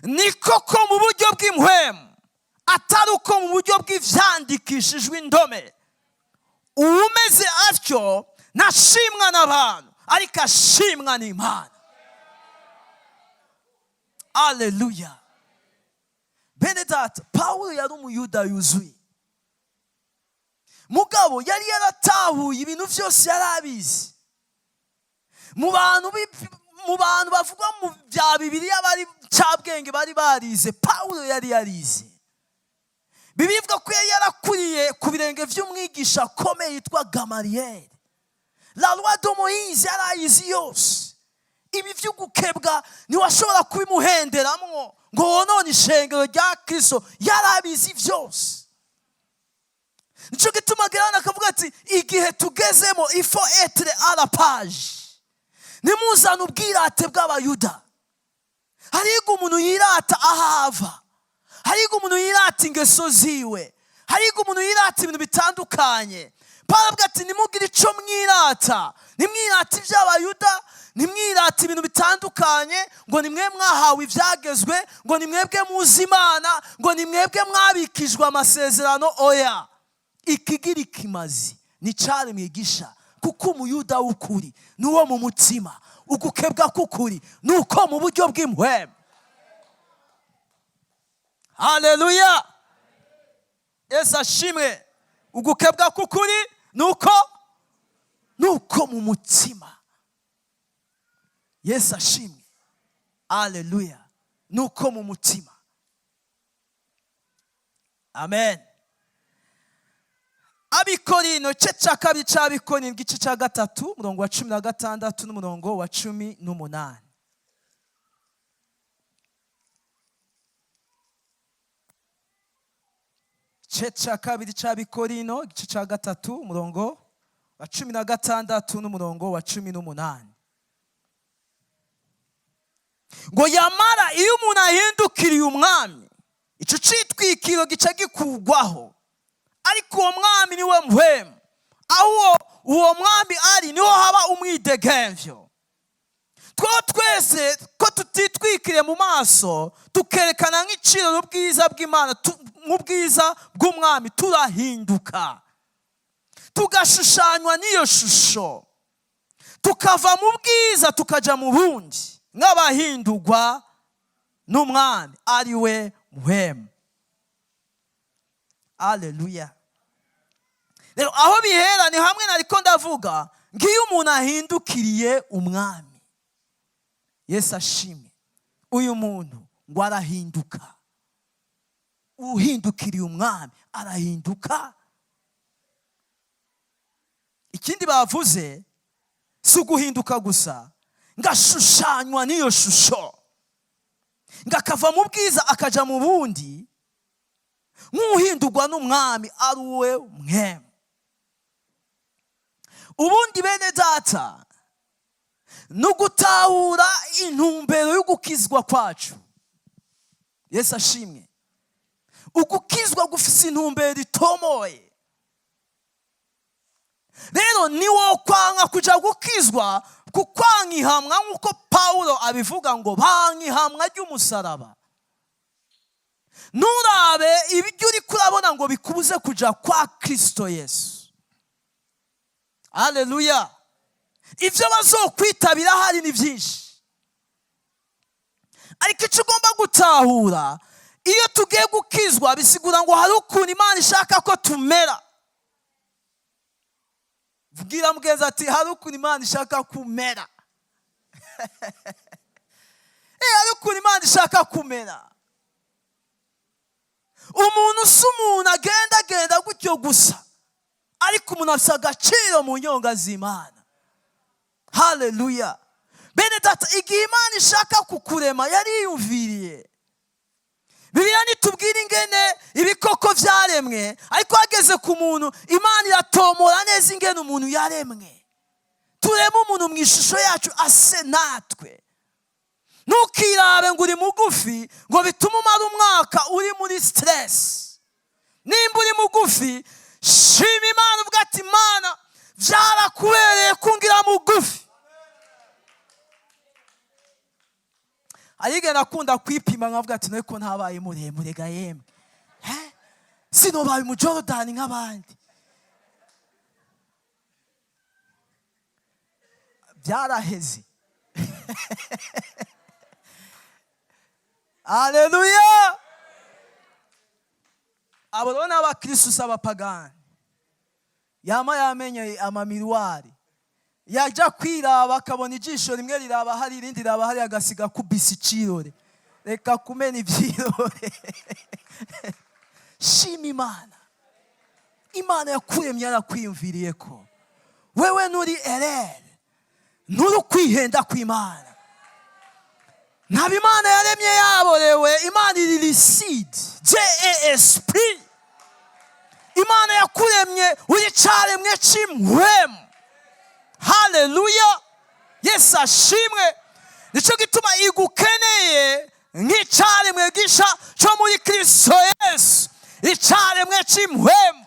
ni koko mu buryo bw'impwemu, atari uko mu buryo bw'ibyandikishijwe indome. Uwumeze atyo ntashimwa n'abantu, ariko ashimwa n'Imana." Aleluya. Bene data, Pawulo yari Umuyuda yuzuye, mugabo yari yaratahuye ibintu byose, yari abizi. Mu bantu bavugwa mu bya Bibiliya bari cyabwenge, bari barize, Pawulo yari yarize. Bibiliya ivuga ko yari yarakuriye ku birenge by'umwigisha akomeye yitwa Gamariyeri. La loi de Moïse yari ayizi yose. Ibi by'ugukebwa ntiwashobora kubimuhenderamwo ngo wonone ishengero rya Kristo, yari abizi byose. Nicyo gituma gerana akavuga ati: "Igihe tugezemo, il faut être à la page. Nimuzane ubwirate bw'Abayuda." Hariga umuntu yirata ahava, hariga umuntu yirata ingeso ziwe, hariga umuntu yirata ibintu bitandukanye. Pawulo avuga ati nimugire icyo mwirata, nimwirata iby'Abayuda, nimwirata ibintu bitandukanye, ngo ni mwe mwahawe ibyagezwe, ngo ni mwebwe muzi Imana, ngo ni mwebwe mwabikijwe amasezerano. Oya, ikigira ikimazi ni cyaremwe gisha, kuko Umuyuda w'ukuri ni uwo mu mutima, ugukebwa k'ukuri ni uko mu buryo bw'impwemu. Haleluya, Yesu ashimwe. Ugukebwa k'ukuri ni uko mu mutima. Yesu ashimwe, aleluya. Ni uko mu mutima. Amen. Abikorino, igice cya kabiri cy'Abikorino, igice cya 3, umurongo wa 16 n'umurongo wa 18. Igice cya kabiri cy'Abikorino, igice cya 3, umurongo wa 16 n'umurongo wa 18, ngo yamara iyo umuntu ahindukiriye Umwami, icyo cyitwikiro gica gikugwaho, ariko uwo Mwami niwe mpwemu. Aho uwo Mwami ari niho haba umwidegemvyo. Two twese ko tutitwikiriye mu maso, tukerekana nk'iciro ubwiza bw'Imana, nk'ubwiza bw'Umwami, turahinduka tugashushanywa n'iyo shusho, tukava mu bwiza tukajya mu bundi, nk'abahindurwa n'Umwami ari we mpwemu. Aleluya. Rero aho bihera ni hamwe nariko ndavuga, ngiyo umuntu ahindukiriye Umwami, Yesu ashimwe, uyu muntu ngo arahinduka. Uhindukiriye Umwami arahinduka. Ikindi bavuze, si uguhinduka gusa, ngashushanywa n'iyo shusho, ngakava mu bwiza akaja mu bundi, nk'uhindurwa n'Umwami ari we mwemu. Ubundi bene data, ni ugutahura intumbero y'ugukizwa kwacu. Yesu ashimwe. Ugukizwa gufise intumbero itomoye. Rero ni wo kwanga kuja gukizwa, kukwanga ihamwa, nk'uko Pawulo abivuga ngo banga ihamwa ry'umusaraba. Nturabe ibyo uri kurabona ngo bikubuze kuja kwa Kristo Yesu. Aleluya. Ibyo bazokwitabira hari ni byinshi, ariko icyo ugomba gutahura, iyo tugiye gukizwa bisigura ngo hari ukuntu Imana ishaka ko tumera. Bwira mugenzi ati hari ukuntu Imana ishaka kumera. Hari ukuntu Imana ishaka kumera. Umuntu si umuntu agenda agenda gutyo gusa, ariko umuntu afite agaciro mu nyonga z'Imana. Haleluya. Bene data, igihe Imana ishaka kukurema yariyumviriye. Bibiliya ntitubwira ingene ibikoko byaremwe, ariko hageze ku muntu Imana iratomora neza ingene umuntu yaremwe. Tureme umuntu mu ishusho yacu ase natwe. Ntukirabe ngo uri mugufi ngo bitume umara umwaka uri muri stress. Nimba uri mugufi, shima Imana, uvuga ati Imana byarakubereye kungira mugufi. Arige nakunda kwipima nkavuga ati niko ntabaye muremure ga yemwe, sinobaye umujorodani nk'abandi. Byaraheze. Aleluya. Abo rero ni abakristo, si abapagani. Yama yamenye amamiruwari, yajya kwiraba akabona ijisho rimwe riraba hari, irindi riraba hari, agasiga kubisa icirore. Reka kumena ibyirore. Shima Imana. Imana yakuremye yarakwiyumviriye ko wewe nturi erere, nturi kwihenda kw'Imana. Ntabwo Imana yaremye yaborewe. Imana iri liside je esprit. Imana yakuremye uri cyaremwe cy'impwemu. Haleluya, Yesu ashimwe. Nicyo gituma igukeneye nk'icyaremwe gisha cyo muri Kristo Yesu, icyaremwe cy'impwemu.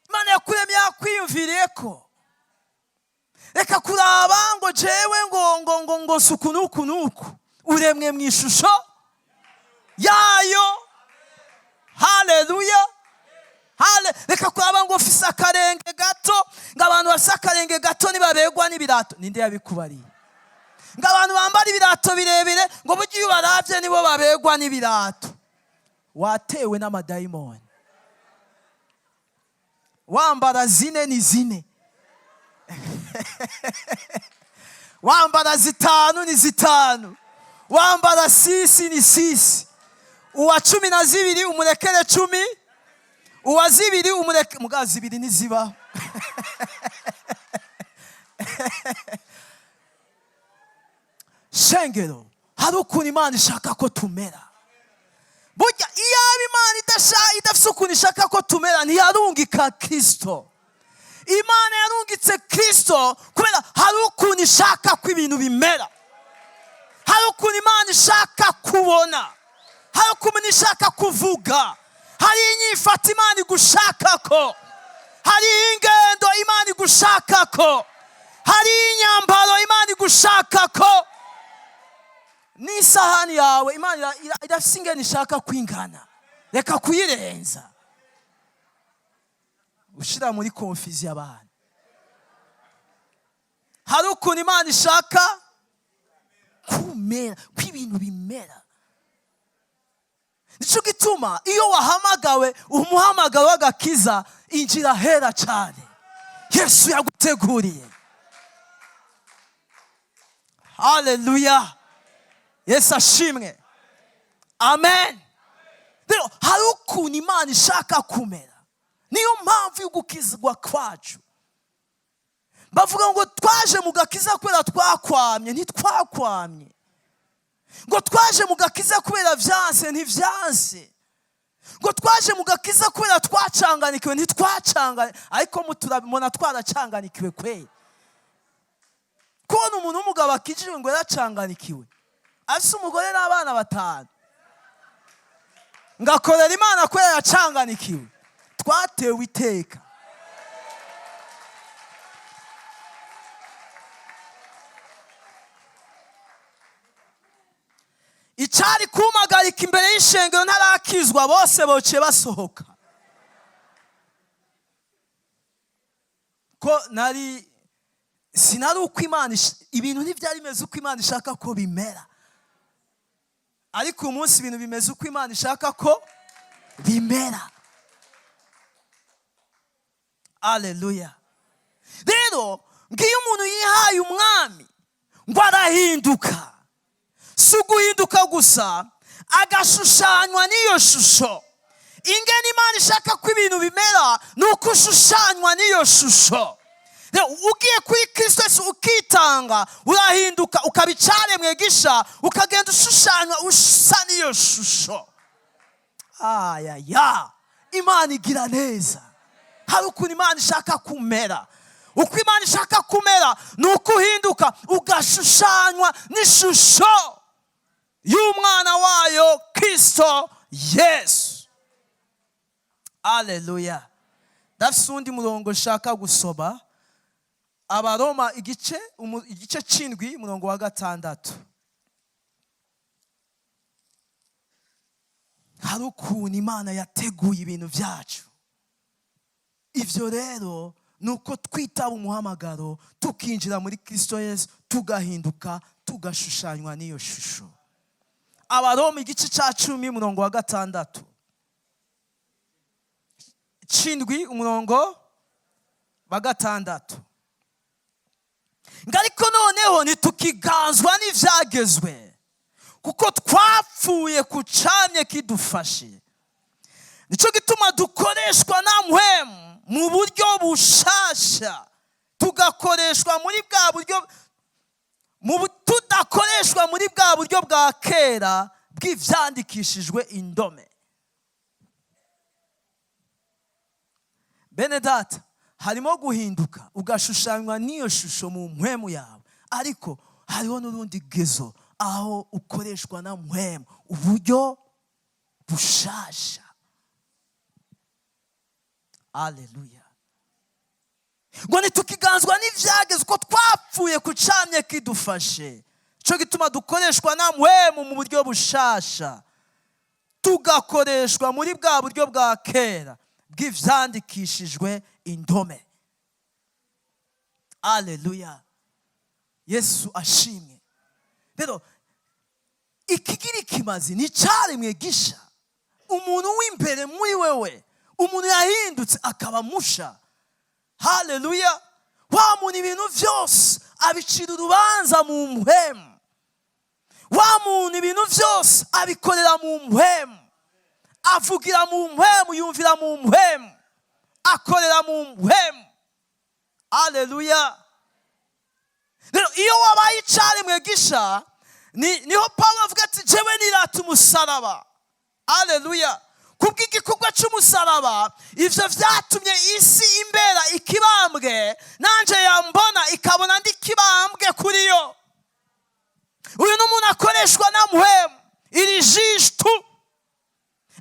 Imana yakuremye yakwiyumviriye ko. Reka kuraba ngo jewe ngo suku nuku nuku. Uremwe mu ishusho yayo. Haleluya. Reka kuraba ngo ufise akarenge gato, ngo abantu bafise akarenge gato nibabegwa n'ibirato. Ninde yabikubariye? Ngo abantu bambara ibirato birebire, ngo burya iyo ubaravye nibo babegwa n'ibirato. Watewe n'amadayimoni. Wambara zine ni zine, wambara zitanu ni zitanu, wambara sisi ni sisi. Uwa 12 umurekere 10, uwa zibiri umureke muga zibiri ntizibaho. Shengero, hari ukuntu Imana ishaka ko tumera. Burya iyaba Imana idafise ukuntu ishaka ko tumera, ntiyarungika Kristo. Imana yarungitse Kristo kubera hari ukuntu ishaka ko ibintu bimera, hari ukuntu Imana ishaka kubona, hari ukuntu ishaka kuvuga, hari inyifato Imana igushaka ko, hari ingendo Imana igushaka ko, hari inyambaro Imana igushaka ko, n'isahani yawe Imana irafise ingene ishaka kwingana. Reka kuyirenza ushira muri confusion abantu. Hari ukuntu Imana ishaka kumera, ko ibintu bimera. Nico gituma iyo wahamagawe umuhamagaro w'agakiza, injira hera cyane Yesu yaguteguriye. Haleluya, Yesu ashimwe, amen. Rero hari ukuntu Imana ishaka kumera. Niyo mpamvu yo gukizwa kwacu. Bavuga ngo twaje mu gakiza kubera twakwamye, ntitwakwamye. Ngo twaje mu gakiza kubera vyanse, ntivyanse. Ngo twaje mu gakiza kubera twacanganikiwe, ntitwacanganikiwe. Ariko muturabimona twaracanganikiwe kweli. Kubona umuntu w'umugabo akijijwe ngo yaracanganikiwe, afise umugore n'abana 5, ngakorera Imana kubera yacanganikiwe, twatewe iteka. Icari kumagarika imbere y'ishengero ntarakizwa, bose bociye basohoka. Ko nari sinari uko Imana ibintu ntivyari bimeze uko Imana ishaka ko bimera, ariko uyu munsi ibintu bimeze uko Imana ishaka ko bimera. Haleluya. Rero ngiyo umuntu yihaye umwami ngo arahinduka, si uguhinduka gusa, agashushanywa n'iyo shusho. Ingene Imana ishaka ko ibintu bimera ni uko ushushanywa n'iyo shusho. Rero ugiye kuri Kristo Yesu ukitanga, urahinduka ukaba icaremwe gisha, ukagenda ushushanywa usa n'iyo shusho. Aya ya Imana igira neza. Hari ukuntu Imana ishaka kumera. Uko Imana ishaka kumera ni uko uhinduka ugashushanywa n'ishusho y'umwana wayo Kristo Yesu. Haleluya. Ndafise uwundi murongo nshaka gusoma, Abaroma igice c'indwi umurongo wa 6. Hari ukuntu Imana yateguye ibintu vyacu. Ivyo rero nuko twitaba umuhamagaro, tukinjira muri Kristo Yesu, tugahinduka, tugashushanywa n'iyo shusho. Abaroma igice ca 10 umurongo wa 6. C'indwi umurongo wa 6. Ngariko noneho ntitukiganzwa n'ivyagezwe, kuko twapfuye ku camye kidufashe. Nico gituma dukoreshwa na mpwemu mu buryo bushasha, tugakoreshwa muri bwa buryo, tudakoreshwa muri bwa buryo bwa kera bw'ivyandikishijwe indome. Bene data, harimo guhinduka ugashushanywa n'iyo shusho mu mpwemu yawe, ariko hariho n'urundi gezo aho ukoreshwa na mpwemu uburyo bushasha. Haleluya. Ngo ntitukiganzwa n'ibyagezwe, ko twapfuye ku camye kidufashe. Cyo gituma dukoreshwa na mpwemu mu buryo bushasha, tugakoreshwa muri bwa buryo bwa kera bw'ivyandikishijwe indome. Aleluya, Yesu ashimwe. Rero ikigira ikimazi ni icyaremwe gisha, umuntu w'imbere muri wewe, umuntu yahindutse akaba musha. Haleluya! Wa muntu ibintu byose abicira urubanza mu mpwemu, wa muntu ibintu byose abikorera mu mpwemu, avugira mu mpwemu, yumvira mu mpwemu, akorera mu mpwemu. Aleluya! Rero iyo wabaye icyaremwe gisha, niho Pawulo avuga ati: "Jewe nirata umusaraba." Aleluya! Kubw'igikorwa cy'umusaraba, ivyo vyatumye isi imbera ikibambwe, nanje yambona ikabona ndi kibambwe kuri yo. Uyu ni umuntu akoreshwa na mpwemu. Iri jishtu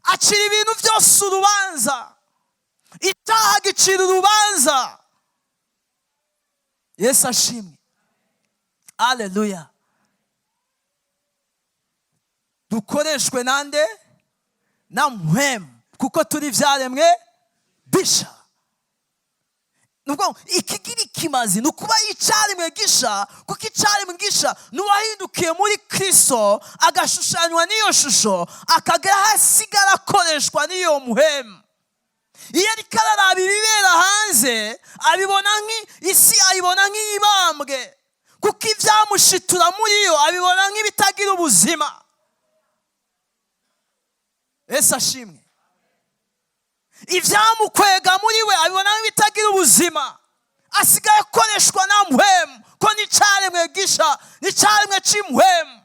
acira ibintu byose urubanza, icyaha gicira urubanza. Yesu ashimwe. Aleluya! Dukoreshwe nande? Na mpwemu, kuko turi ibyaremwe bisha. Nubwo ikigira ikimazi ni ukuba icyaremwe gisha, kuko icyaremwe gisha ni uwahindukiye muri Kristo, agashushanywa n'iyo shusho, akagera aho asigara akoreshwa n'iyo mpwemu. Iyo ariko araraba ibibera hanze, abibona nk'isi, ayibona nk'iyibambwe, kuko ibyamushitura muri yo abibona nk'ibitagira ubuzima. Ese ashimwe. Ibyamukwega muri we abibona nk'ibitagira ubuzima. Asigaye akoreshwa na mpwemu, ko n'icyaremwe gisha, n'icyaremwe cy'impwemu.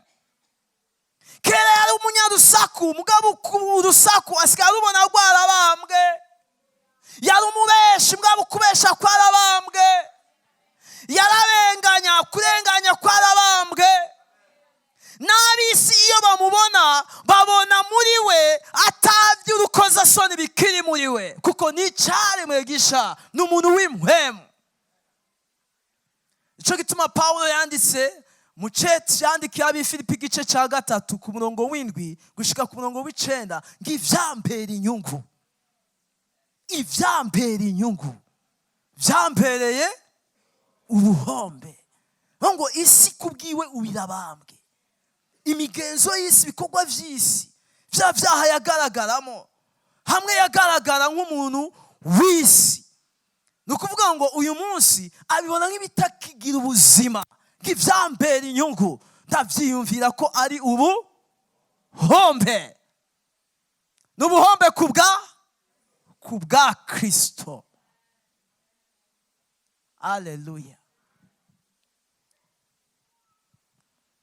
Kera yari umunyarusaku, mugabo urusaku asigaye arubona rwarabambwe. Yari umubeshi, mugabo ukubesha kwarabambwe. Yararenganya, kurenganya kwarabambwe. N'ab'isi iyo bamubona, babona muri we atabye urukozasoni bikiri muri we, kuko ni icyaremwe gisha, ni umuntu w'impwemu. Nicyo gituma Pawulo yanditse mu ceti yandikiye Ab'Ifilipi, igice cya 3, ku murongo w'7 gushika ku murongo w'9, ngo ivyambera inyungu, ivyambera inyungu vyambereye ubuhombe. Ngo isi kubwiwe ubirabambwe, imigenzo y'isi, ibikorwa by'isi, bya byaha yagaragaramo, hamwe yagaragara nk'umuntu w'isi, ni ukuvuga ngo uyu munsi abibona nk'ibitakigira ubuzima. Nk'ibyambera inyungu ndabyiyumvira ko ari ubu hombe, ni ubuhombe ku bwa Kirisito. Aleluya!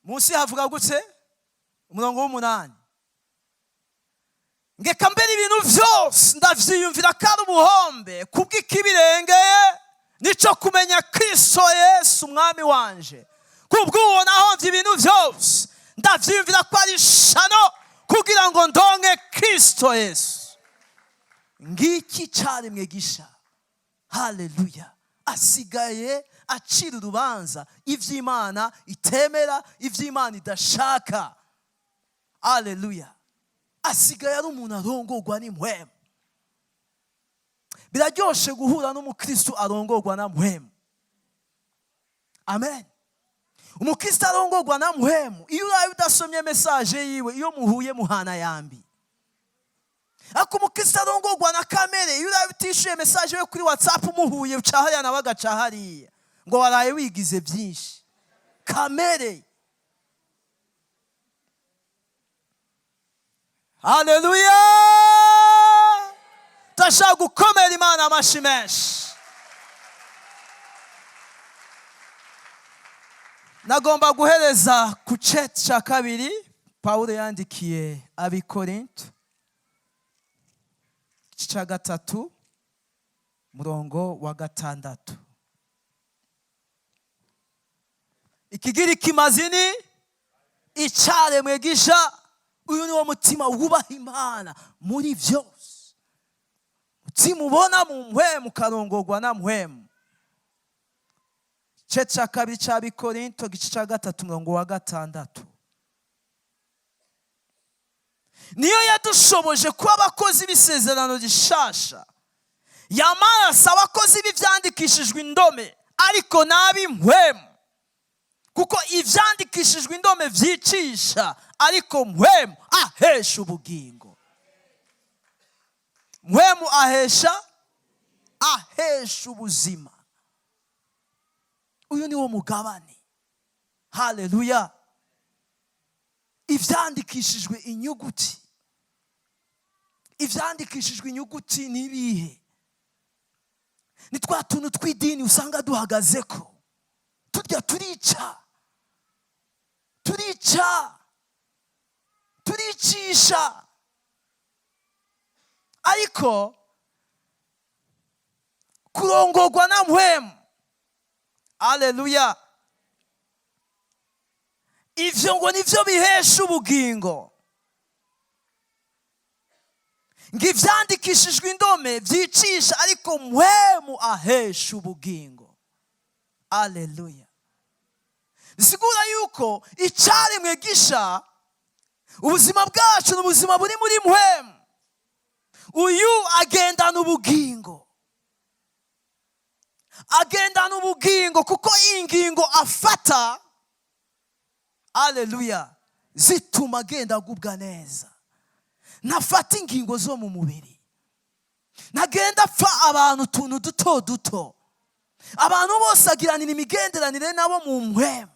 Munsi havuga gutse, umurongo w'8: "Ngeka mbere ibintu byose ndavyiyumvira ko ari ubuhombe kubw'ikibirengeye, nico kumenya Kristo Yesu umwami wanje. Kubw'uwo nahomvye ibintu byose, ndavyiyumvira ko ari shano kugira ngo ndonke Kristo Yesu." Ngiki caremwe gisha. Haleluya! Asigaye acira urubanza ivy'Imana itemera, ivy'Imana idashaka. Aleluya! Asigaye ari umuntu arongorwa n'impwemu. Biraryoshe guhura n'umukristo arongorwa na mpwemu. Amen. Umukristo arongorwa na mpwemu, iyo uraye udasomye message yiwe, iyo muhuye muhana yambi. Ariko umukristo arongorwa na kamere, iyo uraye utishyuye message yo kuri WhatsApp, umuhuye uca hariya nawe agaca hariya, ngo waraye wigize byinshi. Kamere. Haleluya! Turashaka gukomera Imana amashi menshi. Nagomba guhereza ku ceti cya kabiri Pawulo yandikiye Abikorinto, igice cya 3, murongo wa 6. Ikigira ikimazi ni icyaremwe gisha. Uyu ni wo mutima wubaha Imana muri byose, mutima ubona mu mpwemu, ukarongorwa na mpwemu. Igice cya kabiri cy'Abikorinto, igice cya 3, umurongo wa 6. Niyo yadushoboje kuba abakozi b'isezerano rishasha. Yamaraso abakozi b'ibyandikishijwe indome, ariko n'ab'impwemu, kuko ibyandikishijwe indome byicisha, ariko mpwemu ahesha ubugingo. Mpwemu ahesha ubuzima. Uyu ni wo mugabane. Haleluya. Ibyandikishijwe inyuguti, ibyandikishijwe inyuguti ni ibihe? Ni twa tuntu tw'idini usanga duhagaze ko turya, turica, turica, turicisha. Ariko kurongorwa na mpwemu, aleluya, ivyo ngo nivyo bihesha ubugingo. Ngo ivyandikishijwe indome vyicisha, ariko mpwemu ahesha ubugingo. Aleluya. Bisigura yuko icaremwe gisha, ubuzima bwacu ni ubuzima buri muri mpwemu. Uyu agendana ubugingo, agendana ubugingo, kuko ingingo afata, aleluya, zituma agenda agubwa neza. Ntafata ingingo zo mu mubiri, ntagenda apfa abantu utuntu duto duto. Abantu bose agiranira imigenderanire nabo mu mpwemu.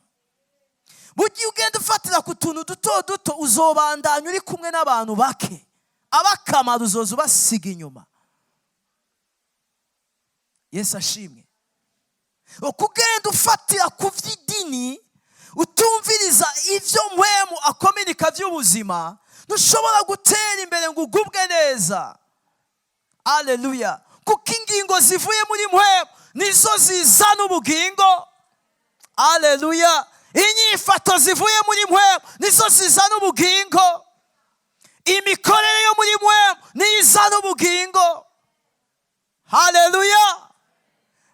Burya ugenda ufatira ku tuntu duto duto, uzobandanya uri kumwe n'abantu bake, abakamaro uzoza ubasiga inyuma. Yesu ashimwe. Uko ugenda ufatira ku by'idini, utumviriza ibyo mpwemu akominika by'ubuzima, ntushobora gutera imbere ngo ugubwe neza. Aleluya. Kuko ingingo zivuye muri mpwemu nizo zizana ubugingo. Aleluya. Inyifato zivuye muri mpwemu nizo zizana ubugingo. Imikorere yo muri mpwemu niyo izana ubugingo. Haleluya.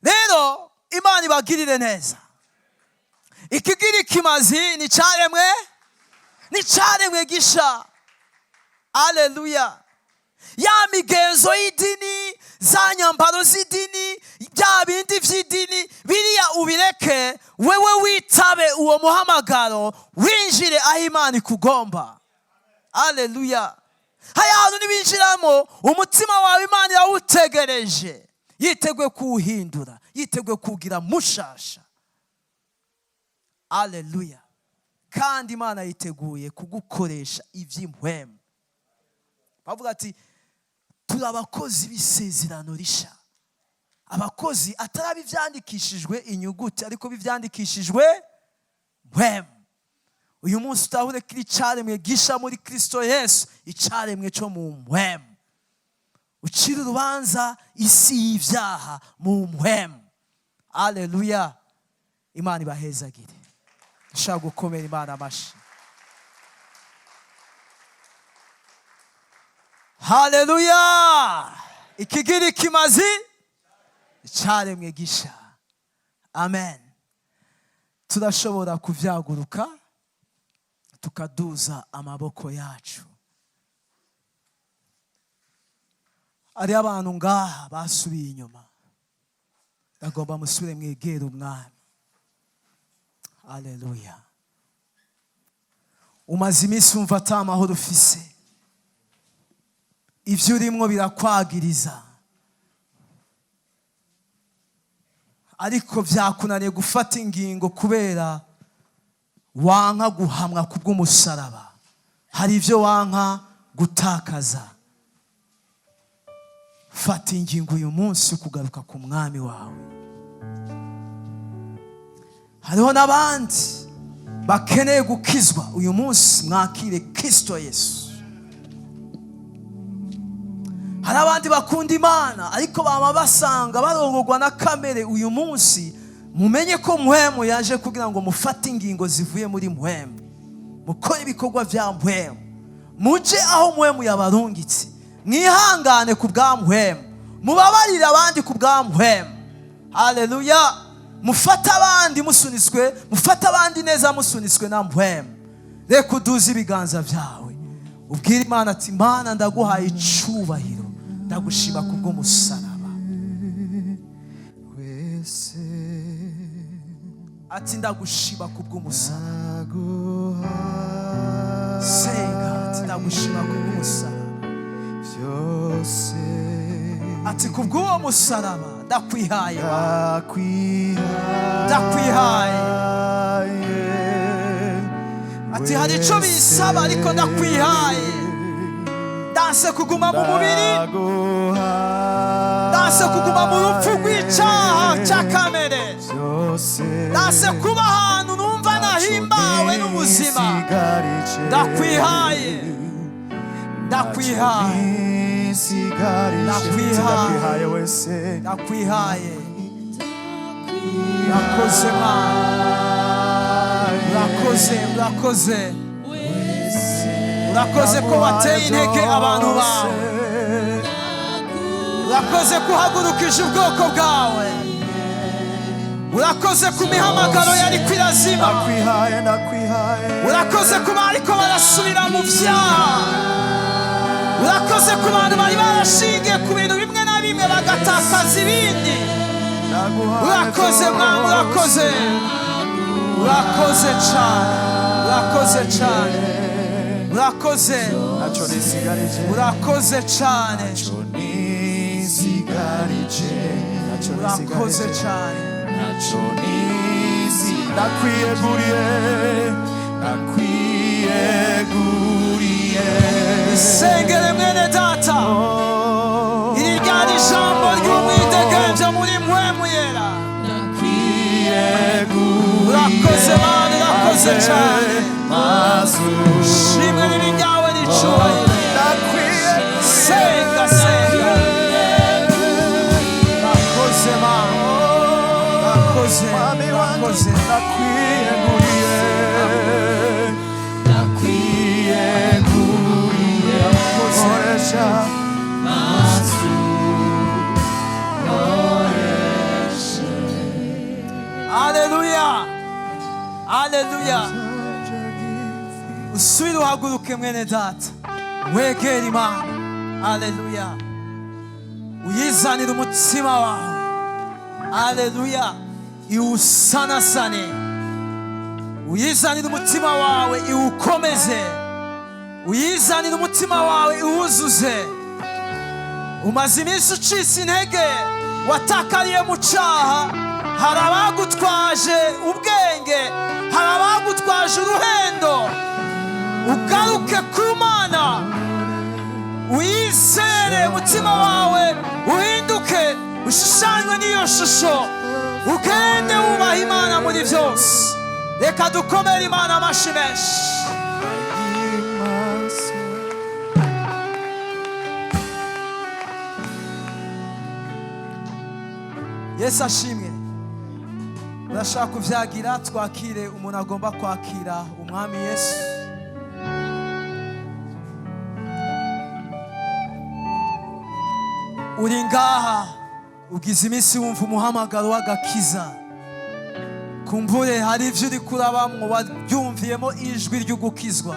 Rero Imana ibagirire neza. Ikigira ikimazi ni cyaremwe, ni cyaremwe gisha. Aleluya. Ya migenzo y'idini, za nyambaro z'idini, bya bindi by'idini biriya ubireke, wewe witabe uwo muhamagaro, winjire aho Imana ikugomba. Aleluya. Haya hantu nibinjiramo, umutima wawe Imana irawutegereje, yiteguye kuwuhindura, yiteguye kuwugira mushasha. Aleluya. Kandi Imana yiteguye kugukoresha iby'impwemu. Bavuga ati turi abakozi b'isezerano risha, abakozi atari ibyandikishijwe inyuguti, ariko bivyandikishijwe mpwemu. Uyu munsi utahure kiri icaremwe gisha muri Kristo Yesu, icaremwe cyo mu mpwemu. Ucira urubanza isi y'ibyaha mu mpwemu. Aleluya. Imana ibahezagire. Dushaka gukomera Imana amashi. Haleluya. Ikigira ikimazi icaremwe gisha. Amen. Turashobora kuvyaguruka tukaduza amaboko yacu. Ari abantu ngaha basubiye inyuma, ndagomba musubire mwegere Umwami. Haleluya. Umaze iminsi wumva ata mahoro ufise, ibyo urimwo birakwagiriza, ariko byakunaniye gufata ingingo kubera wanka guhamwa kubw'umusaraba. Hari ibyo wanka gutakaza. Fata ingingo uyu munsi kugaruka ku Mwami wawe. Hariho n'abandi bakeneye gukizwa uyu munsi, mwakire Kristo Yesu. Hari abandi bakunda Imana ariko bama basanga barongorwa na kamere. Uyu munsi mumenye ko mpwemu yaje kugira ngo mufate ingingo zivuye muri mpwemu, mukore ibikorwa bya mpwemu, muje aho mpwemu yabarungitse, mwihangane ku bwa mpwemu, mubabarire abandi ku bwa mpwemu. Haleluya. Mufate abandi musunitswe, mufate abandi neza musunitswe na mpwemu. Reka uduze ibiganza byawe, ubwire Imana ati: "Mana, ndaguhaye icubahiro, ndagushima kubw'umusaraba." Wese. Ati: "Ndagushima kubw'umusaraba." Naguhaye Senga, ati: "Ndagushima kubw'umusaraba." byose. Ati: "Kubw'uwo musaraba ndakwihaye, Mana." Ndakwihaye. Ndakwihaye. Ati: "Hari ico bisaba, ariko ndakwihaye. Ndanse kuguma mu mubiri, ndanse kuguma mu rupfu rw'icaha cya kamere, byose, ndanse kuba ahantu numva nahimbawe n'ubuzima. Ndakwihaye, ndakwihaye." Ndakwihaye. Ndakwihaye wese. Ndakwihaye. Urakoze Mana, urakoze, urakoze, urakoze ko wateye intege abantu bawe. Urakoze ko uhagurukije ubwoko bwawe. Urakoze ku mihamagaro yari kwirazima. Ndakwihaye, ndakwihaye. Urakoze ku bariko barasubira mu vyaha. Urakoze ku bantu bari barashingiye ku bintu bimwe na bimwe bagatakaza ibindi. Ndaguhaye. Urakoze Mwami, urakoze, urakoze cyane, urakoze cyane, urakoze. Ntacyo nisigarije. Urakoze cyane. Ntacyo nisigarije, ntacyo Urakoze nisigarije. cyane. Ntacyo nisi, ndakwiyeguriye, ndakwiyeguriye. Isengere mwene data. Iri ryari ijambo ry'umwidegemvyo muri mpwemu yera. Urakoze Mana, urakoze cyane. Shimwe ribi ryawe n'icubahiro. Senga, senga. Urakoze Mana, urakoze, urakoze. Ndakwiyeguriye, ndakwiyeguriye, koresha. Aleluya, aleluya. Usubire uhaguruke mwene data, wegere Imana. Aleluya. Uyizanire umutima wawe. Aleluya. Iwusanasane. Uyizanire umutima wawe, iwukomeze. Uyizanire umutima wawe, iwuzuze. Umaze iminsi ucitse intege, watakariye mu cyaha. Hari abagutwaje ubwenge, hari abagutwaje uruhendo. Ugaruke ku Mana, uyizere, umutima wawe uhinduke, ushushanywe n'iyo shusho, ugende wubaha Imana muri byose. Reka dukomere Imana amashyi menshi. Give myself. Yesu ashimwe. Urashaka kubyagira, twakire umuntu agomba kwakira Umwami Yesu. Uri ngaha, ugize iminsi wumva umuhamagaro w'agakiza. Kumbure hari ibyo uri kurabamwo wabyumviyemo ijwi ry'ugukizwa,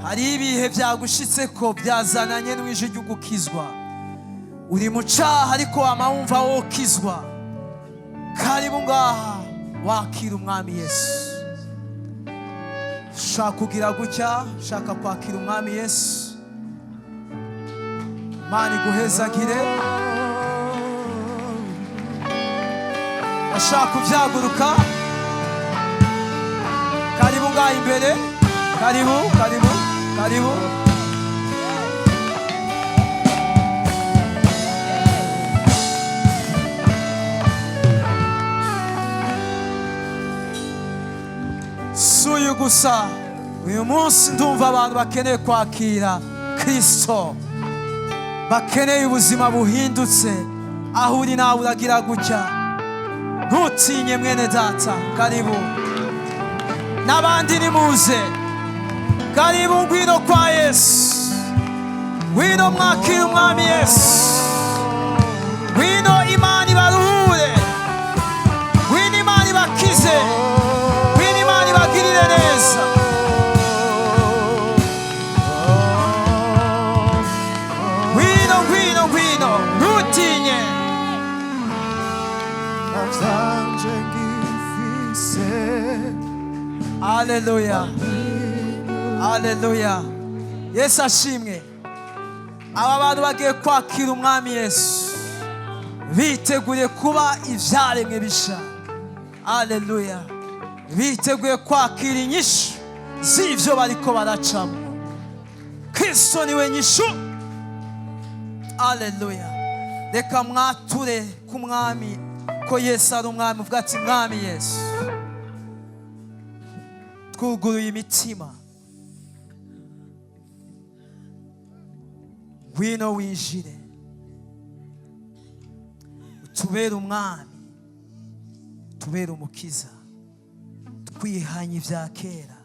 hari ibihe byagushitse ko byazananye n'ijwi ry'ugukizwa. Uri mu cyaha ariko wama wumva wokizwa. Karibu ngaha wakira Umwami Yesu. Shaka kugira gutya, shaka kwakira Umwami Yesu. Imana iguhezagire. Ashaka kubyaguruka, karibu ngaha imbere. Karibu, karibu, karibu. Si uyu gusa. Uyu munsi ndumva abantu bakeneye kwakira Kristo, bakeneye ubuzima buhindutse. Aho uri nawe uragira gutya, ntutinye mwene data. Karibu. N'abandi nimuze. Karibu, ngwino kwa Yesu, ngwino mwakira Umwami Yesu. Ngwino Imana ibaruhure. Ngwino. Haleluya, haleluya! Yesu ashimwe. Aba bantu bagiye kwakira Umwami Yesu, biteguye kuba ibyaremwe bisha. Haleluya! Biteguye kwakira inyishu z'ibyo bariko baracamo. Kristo niwe nyishu. Haleluya! Reka mwature ku Mwami ko Yesu ari Umwami. Uvuga ati: "Mwami Yesu, twuguruye imitima, ngwino winjire, utubere Umwami, utubere Umukiza. Twihanye ibya kera,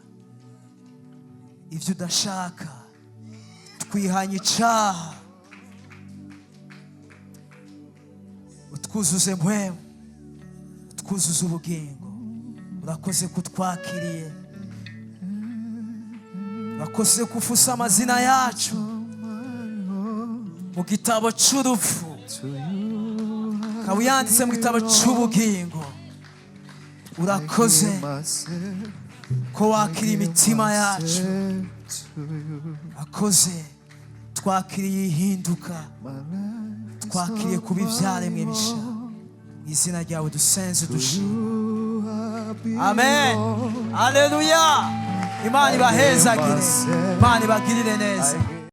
ibyo udashaka, twihanye icaha, utwuzuze mpwemu, utwuzuze ubugingo. Urakoze kutwakiriye, urakoze kufusa amazina yacu mu gitabo c'urupfu, ukaba uyanditse mu gitabo c'ubugingo. Urakoze ko wakiriye imitima yacu. Urakoze, twakiriye ihinduka, twakiriye kuba ibyaremwe bisha. Mu izina ryawe dusenze, dushima, amen. Aleluya! Imana ibahezagire, Imana ibagirire neza.